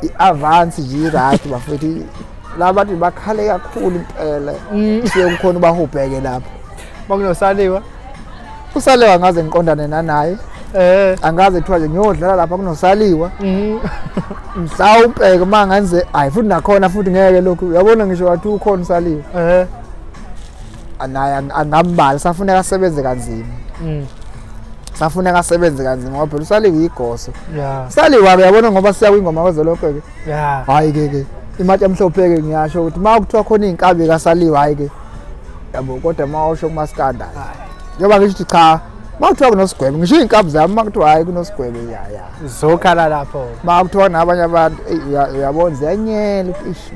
i-avance nje i-right bafowethu. Laba bantu bakhale kakhulu impela, kusuke kukhona ubahubheke lapho. Makunosaliwa usaliwa ngaze ngiqondane nanaye. Angaze kuthiwa nje ngiyodlala lapha kunosaliwa. Mhlawumpe-ke uma ngenze hhayi futhi nakhona futhi ngeke lokhu uyabona ngisho wathi ukhona usaliwa. Naye angambali, safuneka asebenze kanzima. Safuneka asebenze kanzima ngoba phela usaliwe igoso. Usaliwa-ke uyabona ngoba siya kwingoma kwezolokho-ke. Hhayi-ke ke imatshe amhlophe-ke ngiyasho ukuthi uma kuthiwa khona iy'nkabi kasaliwa hhayi-ke yabo, kodwa uma usho kumaskanda njengoba ngisho ukuthi cha uma kuthiwa kunoSigwebo, ngisho iy'nkabi zami uma kuthiwa hhayi kunoSigwebo ya ya zokhala lapho. Uma kuthiwa nabanye abantu uyabona ziyanyela ukuthi ish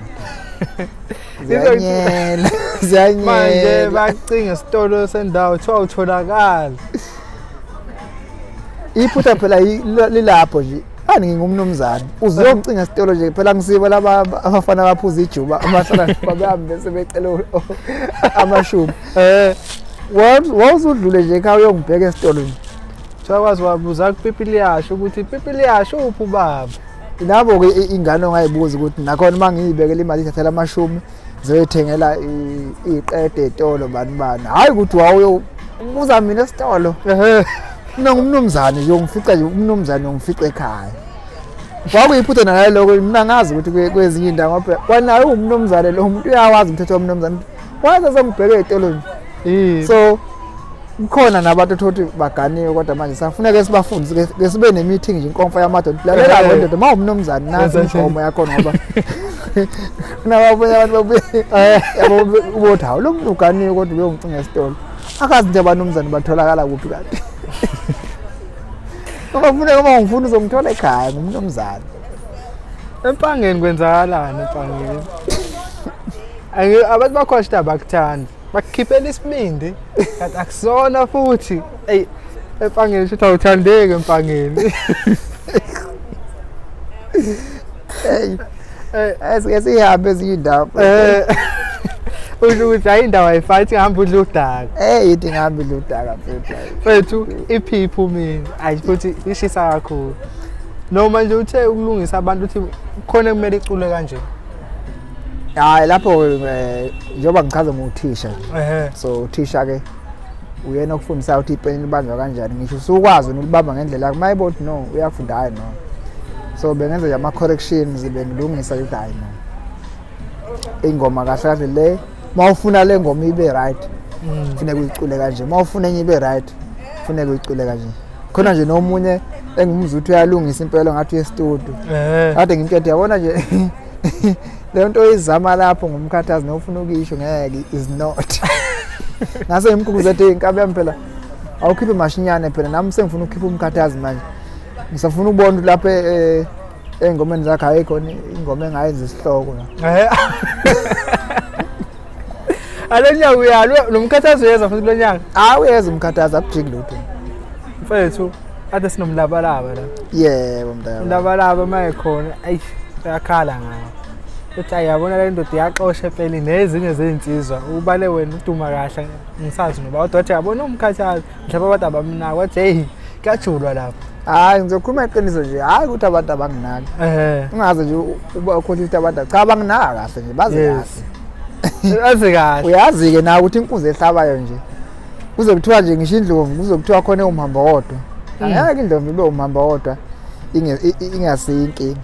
ziyanyela ziyanyela. Manje bacinga isitolo sendawo kuthiwa utholakala. Iphutha phela lilapho nje. Ani ngingumnumzane uzocinga isitolo nje phela ngisibo laba abafana abaphuza ijuba abahlala babehambe bese becela amashumi. Wawuzudlule nje ekhaya uyongibheka esitolo nje. Siyakwazi wabuza kupipi liyasho ukuthi pipi liyasho uphi ubaba. Labo-ke ingane ongayibuza ukuthi nakhona uma ngiyibekela imali ithathela amashumi ngizoyithengela iqede etolo bani bani. Hhayi ukuthi wawuyobuza mina esitolo. Mina ngumnumzane nje ungifica nje umnumzane ungifica ekhaya. Kwakuyiphutha naloko, mina ngazi ukuthi kwezinye iy'ndawo ngoba kwanaye uwumnumzane lo muntu uyawazi umthetho womnumzane. Waze sengibheke ey'tolo nje. So kukhona nabantu othola ukuthi baganiwe, kodwa manje safuneka sibafundise ke sibe ne-meeting nje, inkomfa yamadoda. Lalela ndoda, uma umnumzane nasi imigomo yakhona, ngoba kunabanye abantu babuye yabo ubothi hawu lo muntu uganiwe kodwa uyongicinga esitolo, akazi nje abanumzane batholakala kuphi kanti. Ngoba kufuneka uma ungifuna uzongithola ekhaya, ngumnumzane. Empangeni kwenzakalani empangeni? Abantu bakhona abakuthandi, bakukhiphela isibindi kanti akusona futhi. Eyi empangeni shuthi awuthandeki empangeni. Esike sihambe ezinye iy'ndawo. Usho ukuthi hayi indawo ayifani, ithi ngihamba udla udaka. Ithi ngihamba udla udaka mfethu. Mfethu iphiphu mina, ayi futhi ishisa kakhulu. Noma nje uthe ukulungisa abantu uthi khona kumele icule kanje. Hayi lapho njengoba ngichaza nguthisha nje. So uthisha ke uyena okufundisayo ukuthi ipeni libanjwa kanjani, ngisho usukwazi ukulibamba ngendlela yakho. Mayebo uthi no uyafunda, hayi no. So bengenza nje ama-corrections, bengilungisa ukuthi hayi no ingoma kahle kahle le, uma ufuna le ngoma ibe right kufuneka uyicule kanje, uma ufuna enye ibe right Kufuneka uyicule kanje. Khona nje nomunye engimuzwa ukuthi uyalungisa impela ngathi uye studio. Kade ngimtshela yabona nje leyo nto oyizama lapho ngumkhathazi nofuna ukuyisho ngeke is not. Ngase ngimkhumbuza ethi inkabi yami phela awukhiphe mashinyane phela nami sengifuna ukukhipha umkhathazi manje. Ngisafuna ukubona ukuthi lapha ey'ngomeni zakhe ayikho ingoma engayenza isihloko la. Alo nyaka uyalwe lo mkhathazi uyeza futhi kulo nyaka. Hayi uyeza umkhathazi akujiki lutho. Mfethu ade sinomlabalaba la. Yebo mntaka. Umlabalaba uma ekhona ayi uyakhala ngawo. Uthi ayi yabona le ndoda iyaxosha empeleni nezinye zezinsizwa ubale wena uduma kahle ngisazi noba kodwa wathi yabona umkhathazi mhlawumbe abantu abamnaki wathi hey kuyajulwa lapho. Hayi ngizokhuluma iqiniso nje hayi ukuthi abantu abanginaki. Ungaze nje uba ukhohlisa ukuthi abantu cha abanginaka kahle nje bazi kahle. Azi kahle. Uyazi-ke nawe ukuthi inkunzi ehlabayo nje kuze kuthiwa nje ngisho indlovu kuze kuthiwa khona umhamba wodwa. Angeke indlovu ibe umhamba wodwa ingasiyo inkinga.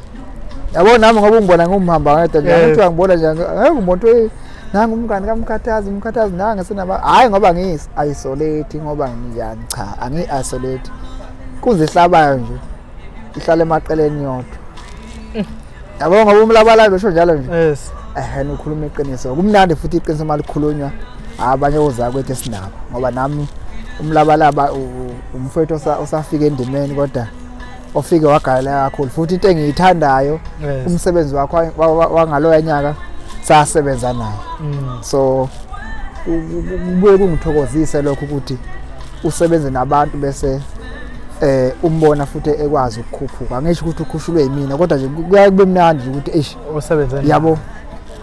Yabo nami ngoba ungibona ngumhamba wedwa nje kuthiwa ngibona nje angeke umuntu hey nangu umngani kamkhathazi umkhathazi nangu senaba hayi ngoba ngiyi-isolate ngoba nginjani cha angiyi-isolate. Inkunzi ehlabayo nje ihlala emaqeleni yodwa. Yabo ngoba umlabalabi besho njalo nje. Yes. Ehhe ukhuluma iqiniso. Kumnandi futhi iqiniso malikhulunywa abanye ozakwethu esinabo ngoba nami umlabalaba umfowethu osafika endimeni kodwa ofike wagalela kakhulu futhi into engiyithandayo umsebenzi wakho wangaloya nyaka sasebenza naye. So kubuye kungithokozise lokho ukuthi usebenze nabantu bese umbona futhi ekwazi ukukhuphuka. Angisho ukuthi ukhushulwe yimina kodwa nje kuyaye kube mnandi ukuthi eish usebenze yabo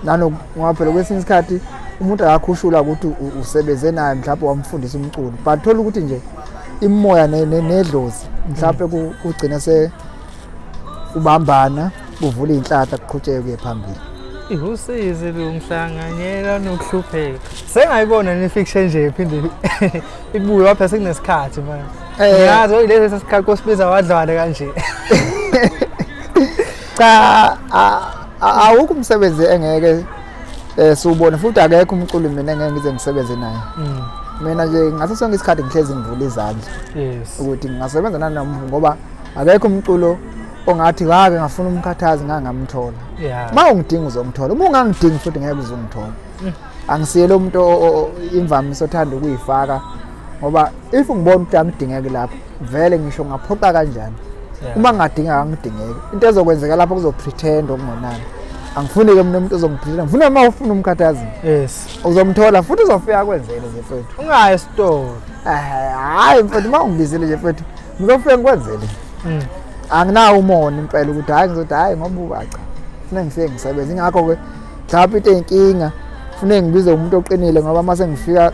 nanokungoba phela kwesinye isikhathi umuntu akakhushulwa ukuthi usebenze naye mhlawumbe wamfundisa umculo but thola ukuthi nje imoya nedlozi mhlawumbe kugcina se ubambana kuvula iy'nhlanhla kuqhutsheke kuye phambili. Usizi lungihlanganyela nokuhlupheka. Sengayibona ne-fiction nje iphinde ibuye wapha sekunesikhathi manje. Ngiyazi oyi lesi sikhathi kosibiza wadlwane kanje. Cha awukho umsebenzi engeke siwubone futhi akekho umculi mina engeke ngize ngisebenze naye. Mina nje ngaso sonke isikhathi ngihlezi ngivula izandla. Yes. Ukuthi ngingasebenza nanoma ngoba akekho umculo ongathi ngake ngafuna umkhathazi ngangamthola. Uma ungidinga uzongithola, uma ungangidingi futhi ngeke uzongithola. Angisiye lo muntu imvamisa othanda ukuyifaka ngoba if ngibona ukuthi angidingeki lapho vele ngisho ngaphoqa kanjani. Uma ngingadingeka angidingeki. Into ezokwenzeka lapho kuzopretend okungonani. Angifuni ke mina umuntu ozongipretend. Ngifuna uma ufuna umkhathazi. Yes. Uzomthola futhi uzofika kwenzele nje mfethu. Ungayi esitolo. Hayi mfethu uma ungibizile nje mfethu ngizofika ngikwenzele. Anginawo umona impela ukuthi hayi ngizothi hayi ngoba ubacha. Funa ngifike ngisebenze. Ingakho ke mhlawumbe into eyinkinga funa ngibize umuntu oqinile ngoba mase ngifika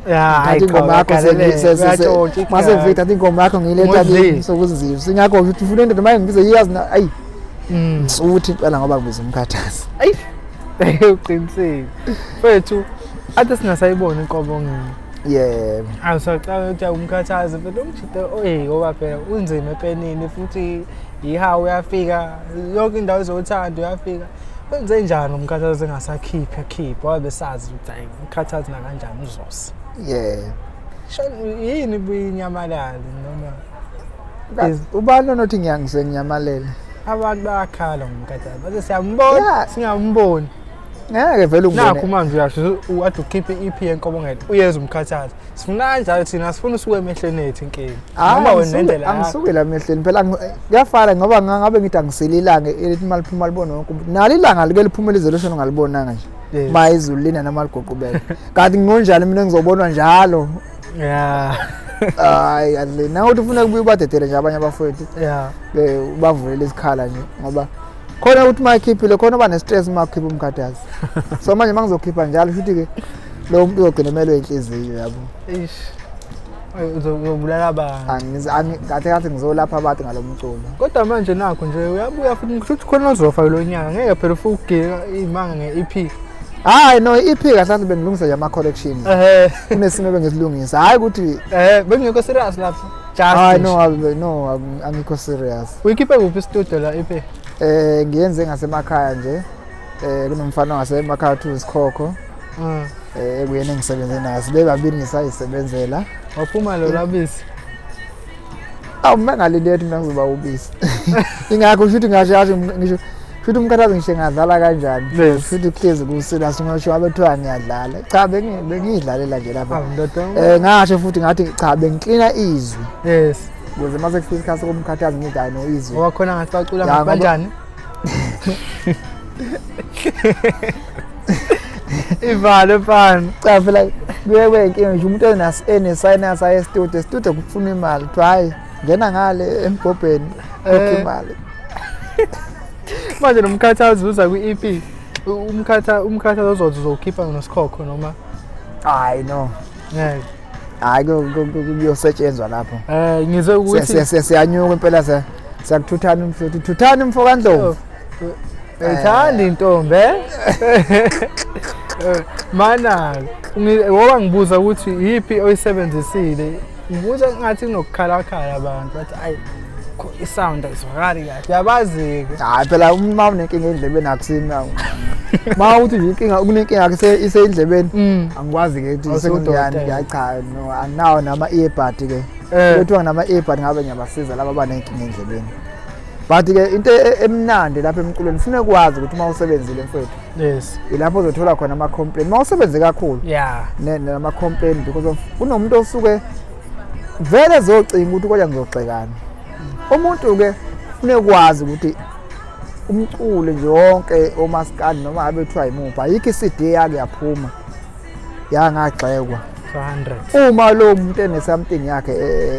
thatha ingoma yakho mase ngifika thatha ingoma yakho ngiyiletha kimi sokunzima. Singakho ukuthi ufuna indoda manje ngibize iyazi ayi ngisuthi impela ngoba ngibiza umkhathazi. Ayi uqinisile. Mfethu ade singasayibona inkobo ngini. Yebo. Awusacabanga ukuthi umkhathazi mfethu umjide oyi ngoba phela unzima epenini futhi ihawu uyafika yonke indawo ezothanda uyafika. Wenze njani umkhathazi engasakhiphi akhiphi wabe sazi ukuthi hayi umkhathazi nakanjani uzosa. Yebo. Yini buyinyamalala noma ubani onothi ngiyangisenginyamalele? Abantu bayakhala ngomkhathazi bathi siyambona singamboni. Ngeke vele ungibone. Nakho manje uyasho uade ukhiphe i-EP yenkomo ngedwa uyeza umkhathazi. Sifuna kanjalo thina sifuna usuke emehlweni ethu inkinga. Noma wena nendlela yakho. Angisukela emehlweni phela kuyafana ngoba ngabe ngithi angisile ilanga elithi maliphuma libone wonke umuntu. Nalo ilanga like liphumela izolo shona ungalibonanga nje. Ma izulu lina noma ligoqubeka. Kanti ngingonjani mina ngizobonwa njalo. Yeah. Hayi kahle. Nawe uthi ufuna kubuye ubadedele nje abanye abafowethu. Yeah. Ubavulele isikhala nje ngoba khona ukuthi uma ekhiphile khona uba ne-stress uma ukhipha umkhathazi. So manje uma ngizokhipha njalo futhi ke lowo muntu uzogcina emelwe inhliziyo yabo. Eish. Uzobulala abantu. Kahle kahle ngizolapha abantu ngalo mculo. Kodwa manje nakho nje uyabuya futhi ngisho ukuthi khona ozofa kulo nyaka ngeke phela ufike ukugila imanga nge-EP. Hayi no i-EP kahle kahle bengilungisa nje ama-corrections. Kunesimo bengisilungisa. Hayi ukuthi bengekho serious lapho. Hayi no no angikho serious. Uyikhiphe kuphi studio la EP? Ngiyenze ngasemakhaya nje. Kunomfana wasemakhaya uthi uSikhokho. Ekuyena engisebenze naye, sibe babili ngisayisebenzela. Waphuma lo labisi. Awu, mina ngalindele mina ngizoba ubisi. Ingakho shuthi ngasho ngasho ngisho shuthi umkhathazi ngisho ngadlala kanjani. Shuthi kuhlezi kusila singasho ngabe kuthiwa ngiyadlala. Cha, bengiyidlalela nje lapha. Awu ndoda. Ngasho futhi ngathi cha, bengiklina izwi. Ukuze mase kufika isikhathi sokumkhathazi ngidlale no izwi. Wakhona ngathi bacula Ya, ngoba- kanjani? Ivale mfana. Cha phela kuye kube inkinga ngisho umuntu ene-sinus aye e-studio, e-studio kufuna imali. Kuthiwa hhayi, ngena ngale emgobheni khokha imali. Manje nomkhathazi uza kwi-EP. Umkhathazi ozothi uzowukhipha nosikhokho noma Hayi no. ngeke. Hayi, kuyosetshenzwa lapho. Ngizwe ukuthi Siyanyuka impela, siyakuthuthana umfowethu. Thuthani mfo kaNdlovu. Uyithanda intombi eh? Mana ngoba ngibuza ukuthi yiphi oyisebenzisile, ngibuza ngathi kunokukhalakhala abantu bathi ayi i-sound ayizwakali kahle, uyabazi-ke. Hayi phela uma unenkinga endlebeni akusimi. Ma uthi nje inkinga kunenkinga yakho isendlebeni angikwazi-ke ukuthi Awusiwudokotela. senginjani. Cha no, anginawo nama-earbud ke. Kuthiwa nginama-earbud ngabe ngiyabasiza laba abanenkinga endlebeni. But-ke into emnandi lapha emculweni kufuneka ukwazi ukuthi uma usebenzile mfowethu ilapho uzothola khona ama-complaint uma usebenze kakhulu nama-complaint because of kunomuntu osuke vele ezocinga ukuthi kodwa ngizogxekana. Umuntu-ke funeka ukwazi ukuthi umculo nje wonke omaskandi noma ngabe kuthiwa yimuphi, ayikho i-CD yake yaphuma yangagxekwa. 200. Uma lowo muntu ene-something yakhe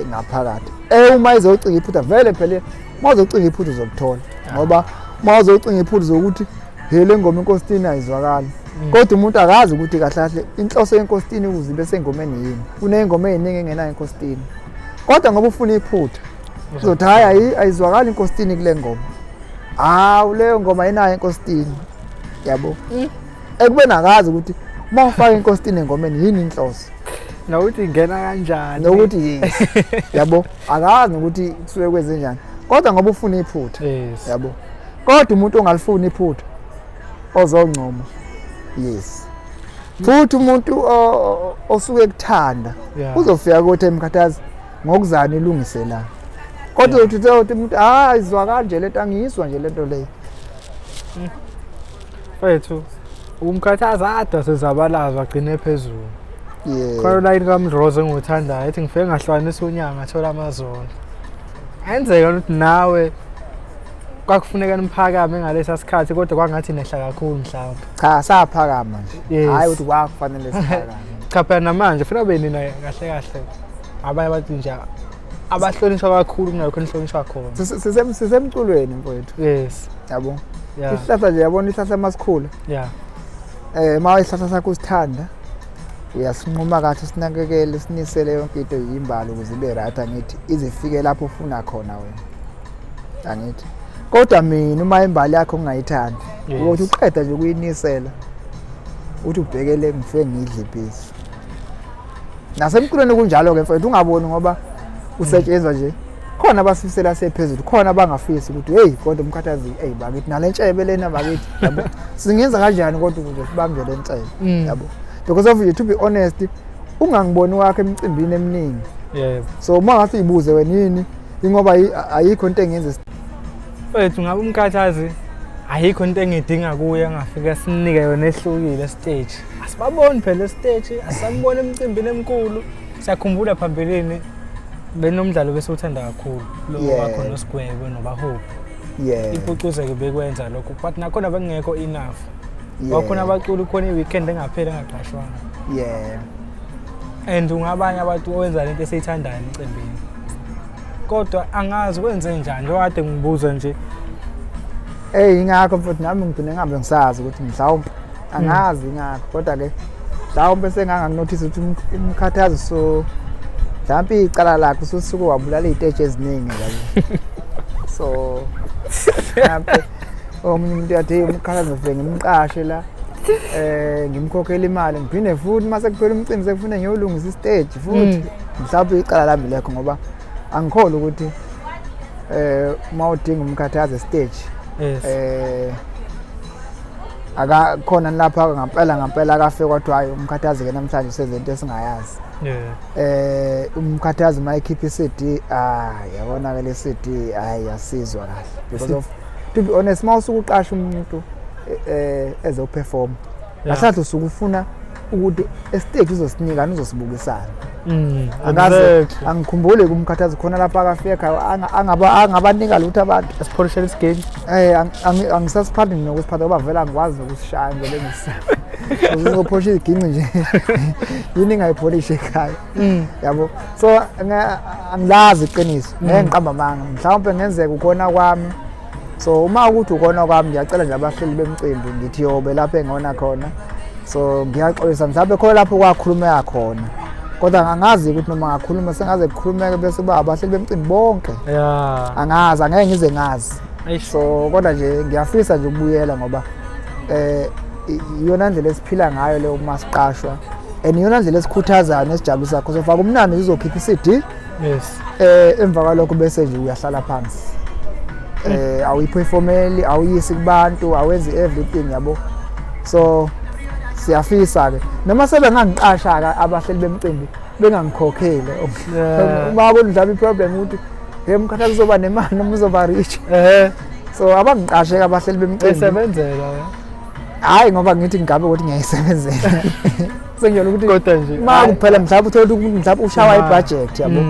ngaphakathi, uma ezocinga iphutha vele phela, uma uzocinga iphutha uzokuthola, ngoba uma uzocinga iphutha uzokuthi he le ngoma inkositini ayizwakali. Kodwa umuntu akazi ukuthi kahle kahle inhloso yenkositini ukuze ibe sengomeni yini. Kuney'ngoma ey'ningi engenayo inkositini, kodwa ngoba ufuna iphutha uzothi hhayi ayizwakali inkositini kule ngoma, hawu leyo ngoma ayinayo inkositini, yabo. Ekubeni akazi ukuthi uma ufaka inkositini engomeni yini inhloso, Nokuthi ingena kanjani. Nokuthi yes, yabo, akazi nokuthi kusuke kwenze njani, kodwa ngoba ufuna iphutha. Yabo, kodwa umuntu ongalifuni iphutha ozongcoma, yes, futhi umuntu osuke ekuthanda uzofika kuthi emkhathazi ngokuzana ilungise la, kodwa uthi uthi umuntu hayi izwakala nje lento, angiyizwa nje lento leyo. Mfethu, umkhathazi ade sezabalaza agcine phezulu. Khona ulayini kaMdrozo engiwuthandayo ethi ngifike ngahlukanisa unyaka ngathola amazolo. Ayenzeka ukuthi nawe kwakufuneka niphakame ngalesa sikhathi, kodwa kwangathi nehla kakhulu mhlawumbe. Cha, saphakama nje. Hhayi ukuthi kwakufanele siphakame. Cha phela namanje funa ube nina kahle kahle. Abanye bathi nje abahlonishwa kakhulu kunalokho enihlonishwa khona. Sisemculweni mfowethu. Yabo. Isihlahla nje, yabona isihlahla masikhula. Ma isihlahla sakho usithanda uyasinquma kahle, usinakekele, sinisele yonke into yimbali ukuze ibe right, angithi ize ifike lapho ufuna khona wena, angithi. Kodwa mina uma imbali yakho ungayithandi, ukuthi uqeda nje ukuyinisela uthi ubhekele ngifike ngidle ibhizi. Nasemculweni kunjalo-ke mfowethu, ungaboni ngoba usetshenzwa nje khona abasifisela sephezulu, khona abangafisi ukuthi hey kodwa umkhathazi, hey bakithi nale ntshebe lena bakithi, yabo, singenza kanjani kodwa ukuze sibambe le ntshebe, yabo, because of to be honest ungangiboni wakho emicimbini eminingi. So uma ngase uyibuze wena yini, ingoba ayikho into engenza. Mfethu, ngabe umkhathazi ayikho into engidinga kuye engafika sinike yona ehlukile stage. Asibaboni phela stage, asambona emcimbini emkhulu. Siyakhumbula phambilini benomdlalo besiwuthanda kakhulu lo wakho noSigwebo noBahophi. Impucuzeko bekwenza lokho, but nakhona bekungekho enough. Wakhona abaculi khona i-weekend engapheli engaqashwanga. And ungabanye abantu owenza lento esiyithandayo emcimbini. Kodwa angazi kwenze njani njengoba kade ngibuza nje. Ey, ingakho mfowethu nami ngigcine ngingabe ngisazi ukuthi mhlawumbe angazi ingakho, kodwa-ke mhlawumbe sengangakunothisa ukuthi umkhathazi so mhlawumbe icala lakhe ususuke wabulala iy'teji eziningi, yabo. So mhlawumbe omunye umuntu uyathi hey umkhathazi ngifike ngimqashe la, ngimkhokhele imali, ngiphinde futhi uma sekuphela umcimbi sekufuneka ngiyolungisa isiteji futhi. Mhlawumbe icala lami lekho, ngoba angikholwa ukuthi uma udinga umkhathazi stage Akakhona lapha ngampela ngampela akafike kwathiwa hayi umkhathazi ke namhlanje usenze into esingayazi. Umkhathazi uma ekhipha i-CD, ah yabona ke le CD hayi yasizwa kahle because of to be honest uma usuke uqasha umuntu ezoperform kahle kahle usuke ufuna ukuthi estage uzosinika uzosibukisana. Angaze angikhumbule kumkhathazi khona lapha akafika ekhaya angaba angabanika lutho abantu. Asipholishela isigame. Angisasiphathi nokusiphatha ngoba vele angikwazi nokusishaya nje lengisa. Ngizopholisha iginci nje. Yini ngayipholisha ekhaya. Yabo. So angilazi iqiniso. Ngeke ngiqamba amanga. Mhlawumbe ngenzeka ukona kwami. So uma ukuthi ukona kwami ngiyacela nje abahleli bemcimbi ngithi yobe lapho engona khona. So ngiyaxolisa mhlawumbe khona lapho kwakhulumeka khona. Kodwa angazi ukuthi noma ngakhuluma sengaze kukhulumeke bese kuba abahleli bemcimbi bonke. Angazi, angeke ngize ngazi. So kodwa nje ngiyafisa nje ukubuyela ngoba iyona ndlela esiphila ngayo leyo uma siqashwa and iyona ndlela esikhuthazayo nesijabulisa so faka umnandi uzokhipha i-CD. Yes. Emva kwalokho bese nje uyahlala phansi. Awuyiperformeli, awuyisi kubantu, awenzi everything yabo. So siyafisa ke noma sebengangiqasha ke abahleli bemcimbi bengangikhokhele. Uma kudlala iproblem ukuthi hey umkhathazi uzoba nemali noma uzoba rich. So abangiqashe ke abahleli bemcimbi. Esebenzela. Hayi ngoba ngithi ngigabe ukuthi ngiyayisebenzela. Sengiyona ukuthi kodwa nje ma kuphela mhlawumbe uthola ukuthi mhlawumbe ushawa ibudget yabo.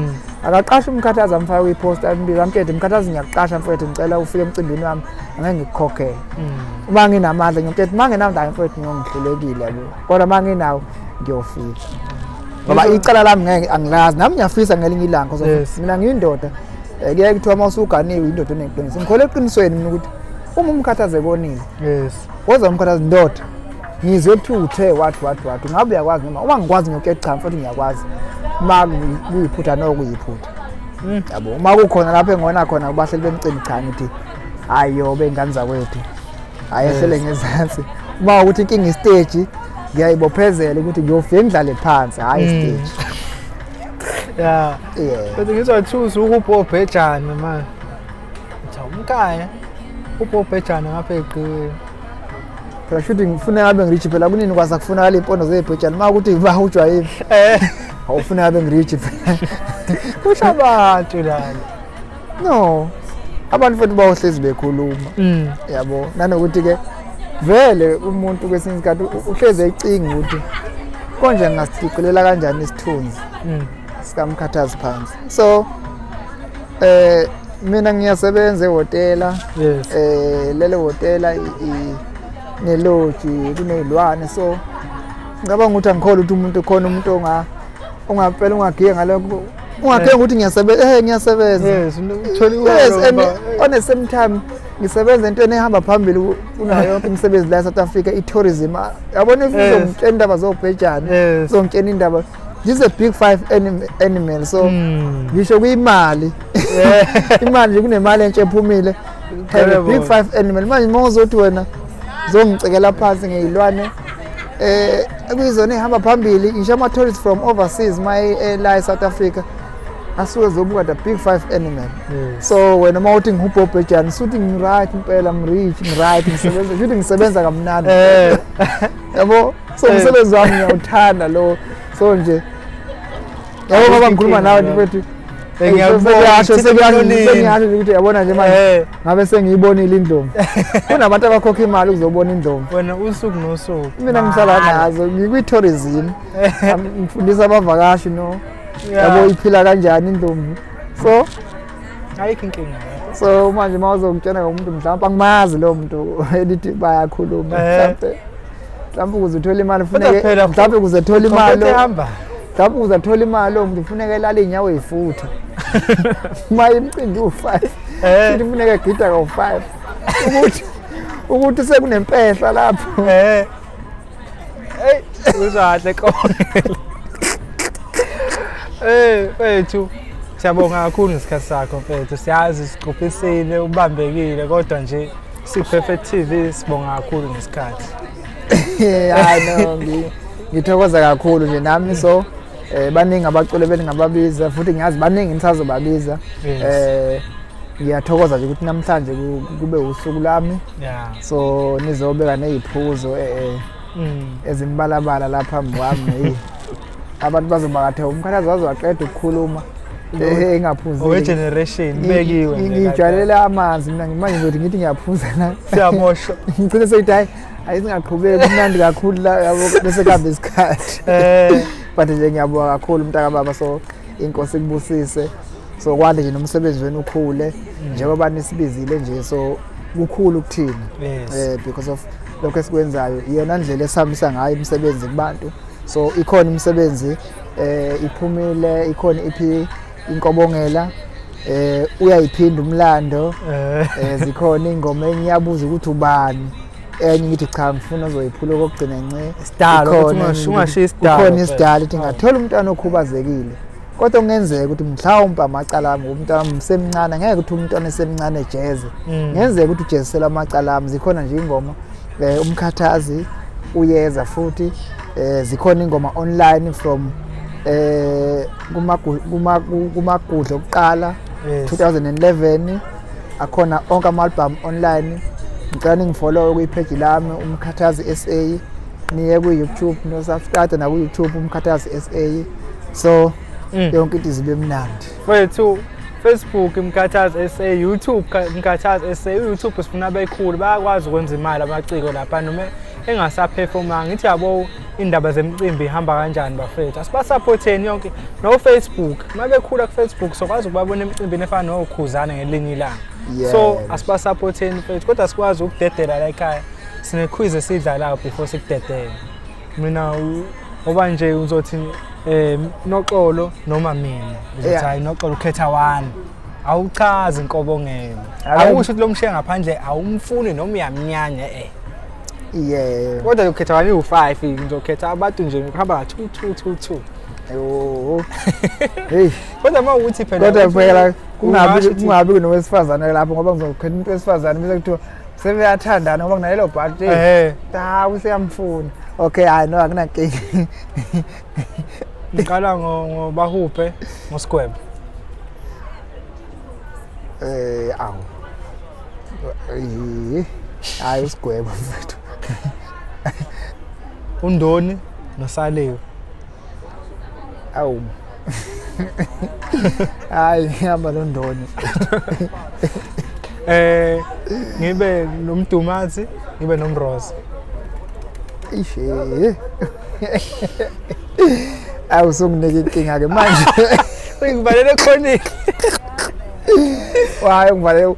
Akaqasha umkhathazi amfake kwipost ambiza amtshele mkhathazi ngiyaqasha mfowethu ngicela ufike emcimbini wami angeke ngikukhokhele. Uma nginamandla ngiyomtshela uma nginamandla mfowethu ngiyongihlulekile yabo. Kodwa uma nginawo ngiyofika. Ngoba icala lami ngeke angilazi nami ngiyafisa ngelinye ilanga because mina ngiyindoda. Kuyaye kuthiwa uma usuganiwe indoda oneqiniso. Ngikholwa eqinisweni mina ukuthi uma umkhathazi ekonile. Yes. Woza umkhathazi ndoda. Ngizwe kuthiwa uthe wathi wathi wathi ngabe uyakwazi noma uma ngikwazi ngiyokutshela cha mfowethu ngiyakwazi. Uma kuyiphutha no kuyiphutha. Yabo uma kukhona lapho engona khona kubahleli bemcimbi cha ngithi hayi yo bengane zakwethu. Hayi ehlele ngezansi. Uma ukuthi inkinga istage ngiyayibophezela ukuthi ngiyofika ngidlale phansi hayi stage. Yeah. Kodwa ngizwa thusa ukubhobhejana manje. Uthi umkhaya ubhobhejana ngapha egqini. Phela shuthi ngifuna ngabe ngirich phela kunini kwaza kufunakala impondo zebhejana uma ukuthi bahujwa yini. Awufuna ngabe ngirich phela. Kusho abantu lana. No. Abantu futhi bayohlezi bekhuluma. Yabo nanokuthi ke vele umuntu kwesinye isikhathi uhlezi ecinga ukuthi konje ngingasicilela kanjani isithunzi sikamkhathazi phansi. So mina ngiyasebenza ehhotela. Lelo hhotela neloji kunezilwane so ngicabanga ukuthi angikholwa ukuthi umuntu khona umuntu ongampela ungagiye ngalokho ungagiye ukuthi ngiyasebenza ngiyasebenza. Yes, uthola Yes, and on the same time ngisebenza entweni ehamba phambili kunayo yonke imisebenzi la eSouth Africa, i-tourism. Yabona if uzongitshela indaba zobhejane, uzongitshela indaba this is a big five animal so ngisho kuyimali. Imali nje kunemali entsha ephumile. Have a big five animal. Manje uma uzothi wena uzongicekela phansi ngeyilwane ekuyizona ehamba phambili ngisho ama tourists from overseas my la eSouth Africa asuke zobuka the big five animal. So wena uma uthi ngihubhobhejana suthi ngiright impela ngirich ngiright ngisebenza futhi ngisebenza kamnandi. Yabo so umsebenzi wami ngiyawuthanda lo so nje yabo ngoba ngikhuluma nawe mfethu ngiyakubona sengiyasho ukuthi yabona nje manje ngabe sengiyibonile indlovu. Kunabantu abakhokha imali ukuzobona indlovu. Wena usuku nosuku. Mina ngihlala nazo ngikwi-tourism. Ngifundisa abavakashi no. Yabo iphila kanjani indlovu. So ayikho inkinga. So manje uma uzongitshela ngomuntu mhlawumbe angimazi lo muntu elithi bayakhuluma mhlawumbe mhlawumbe ukuze uthole imali kufuneke mhlawumbe ukuze uthole imali mhlawumbe ukuze uthole imali lo muntu kufuneka elale iy'nyawo ey'futha. Uma imicimbi u-5 futhi kufuneka egida kawu-5 ukuthi sekunempehla lapho. Hey uzwa kahle konke. Mfethu siyabonga kakhulu ngesikhathi sakho mfethu. Siyazi siqophisile ubambekile kodwa nje si-Perfect TV sibonga kakhulu ngesikhathi. Hayi no ngithokoza kakhulu nje nami so baningi abaculi beningababiza futhi ngiyazi baningi nisazobabiza. Ngiyathokoza nje ukuthi namhlanje kube usuku lami. So nizobeka neziphuzo ezimbalabala lapha phambi kwami. Hey. Abantu bazoba kathe umkhathazi waze waqeda ukukhuluma engaphuzile. Owe generation bekiwe nje. Ngijwayele amanzi mina, manje ngizothi ngithi ngiyaphuza la. Siyamosha. Ngigcine seyithi hayi, ayisingaqhubeki, kumnandi kakhulu la, yabo, bese kuhambe isikhathi. But nje ngiyabonga kakhulu mntaka baba, so inkosi ikubusise. So kwande nje nomsebenzi wenu ukhule njengoba nisibizile nje, so kukhulu kuthina. Because of lokho esikwenzayo, iyona ndlela esihambisa ngayo imisebenzi kubantu. So ikhona imisebenzi, iphumile, ikhona iphi inkobongela, uyayiphinda umlando. Zikhona ingoma engiyabuza ukuthi ubani, enye ngithi cha, ngifuna ozoyiphula okokugcina nce. Isidalo, ukuthi ungashiya isidalo, Kukhona mfethu. isidalo, ithi ngathola umntwana okhubazekile, kodwa kungenzeka ukuthi mhlawumbe amacala ami, umntwana msemncane, ngeke ukuthi umntwana esemncane ejeze. Ngenzeka ukuthi ujeziselwa amacala ami. Zikhona nje ingoma, umkhathazi uyeza futhi, zikhona ingoma online from kumagudlo okuqala 2011, akhona onke ama-album online. Ngicela ningifollow kwi-page lami umkhathazi SA, niye kwi-YouTube, no-subscribe naku-YouTube umkhathazi SA, so yonke into izibe mnandi. Mfethu, Facebook Mkhathazi SA, YouTube Mkhathazi SA. YouTube sifuna bekhulu, bayakwazi ukwenza imali amaciko lapha noma engasaphefomanga. Ngithi yabo, indaba zemicimbi ihamba kanjani bafethu, asibasupporteni yonke no Facebook. Uma bekhula ku-Facebook sokwazi ukubabona emicimbini efana nokhuzane ngelinye ilanga. So asibasupporteni mfethu, kodwa sikwazi ukudedela la ekhaya. Sine-quiz esiyidlalayo before sikudedele. Mina ngoba nje uzothi Noxolo noma mina, uzothi hayi, Noxolo, ukhetha one, awuchazi inkobongelo. Awusho ukuthi lo mshiya ngaphandle awumfuni noma uyamnyanya. Kodwa ukhetha one, iwu-5, ngizokhetha abantu nje kuhamba ka-2 2 2 2. Yo. Hey. Kodwa uma ukuthi phela Kodwa phela kungabi ungasho ukuthi- kungabi nowesifazane lapho, ngoba ngizokhetha umuntu wesifazane bese kuthiwa sebeyathandana, ngoba kunalelo bhadi. Hawu, useyamfuna. Okay, hayi no, akunankinga. Ngiqala ngobahuphe ngosigwebo. Awu. Hayi, usigwebo mfethu. Undoni nosaliwe. Awu. Hayi, ngihamba nondoni. Ngibe nomdumazi, ngibe nomroza. Ishe. Awu, usunginike inkinga ke manje. Ungibalele ekhoneni. Wayi ngivale,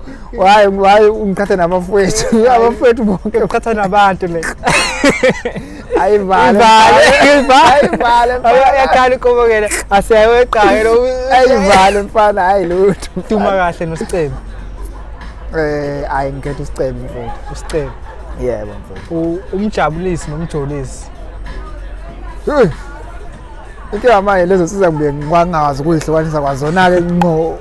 wayi ungithathe nabafowethu. Abafowethu bonke. Uqhatha nabantu le. Ayivale. Ivale. Ayivale. Yakhala ikobokela, asiyaweqayo lo. Ayivale mfana, hayi lutho. Duma kahle nosicebe. Hayi, ngikhetha usicebe mfowethu. Usicebe. Yebo mfowethu. Umjabulisi nomjolisi. Hey. Inkinga manje lezo siza ngibuye ngikwangazi ukuyihlukanisa kwazona-ke ngqo.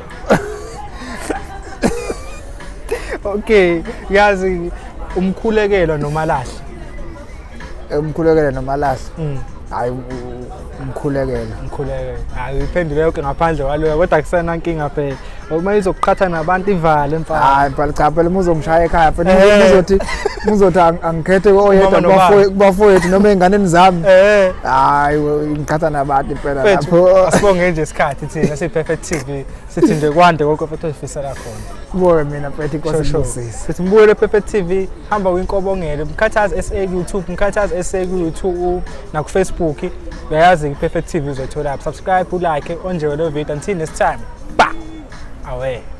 Okay, yazi umkhulekelo nomalahle. Umkhulekelo nomalahle. Hayi, umkhulekelo. Umkhulekelo. Hayi, uyiphendule yonke ngaphandle kwaloyo, kodwa akusena nkinga phela. Uma izokuqhatha nabantu ivale mfana. Hayi phela, cha phela, uma uzongishaya ekhaya phela, uzothi angikhethe oyedwa Umama nobaba. Kubafowethu noma ey'nganeni zami. Hayi, ngiqhatha nabantu impela Mfethu, lapho. asibonge nje isikhathi thina siyi-Perfect TV. Sithi nje kwande konke futhi osifisela khona. Kubonge mina mfethu, inkosi Sure, sure. ibusise. Sithi mbukele Perfect TV, hamba kwinkobongelo, Mkhathazi SA ku-YouTube, Mkhathazi SA ku-YouTube naku-Facebook. Uyayazi i-Perfect TV uzoyithola. Subscribe, ulike, onjewe lo video. Until next time. Ba! Away.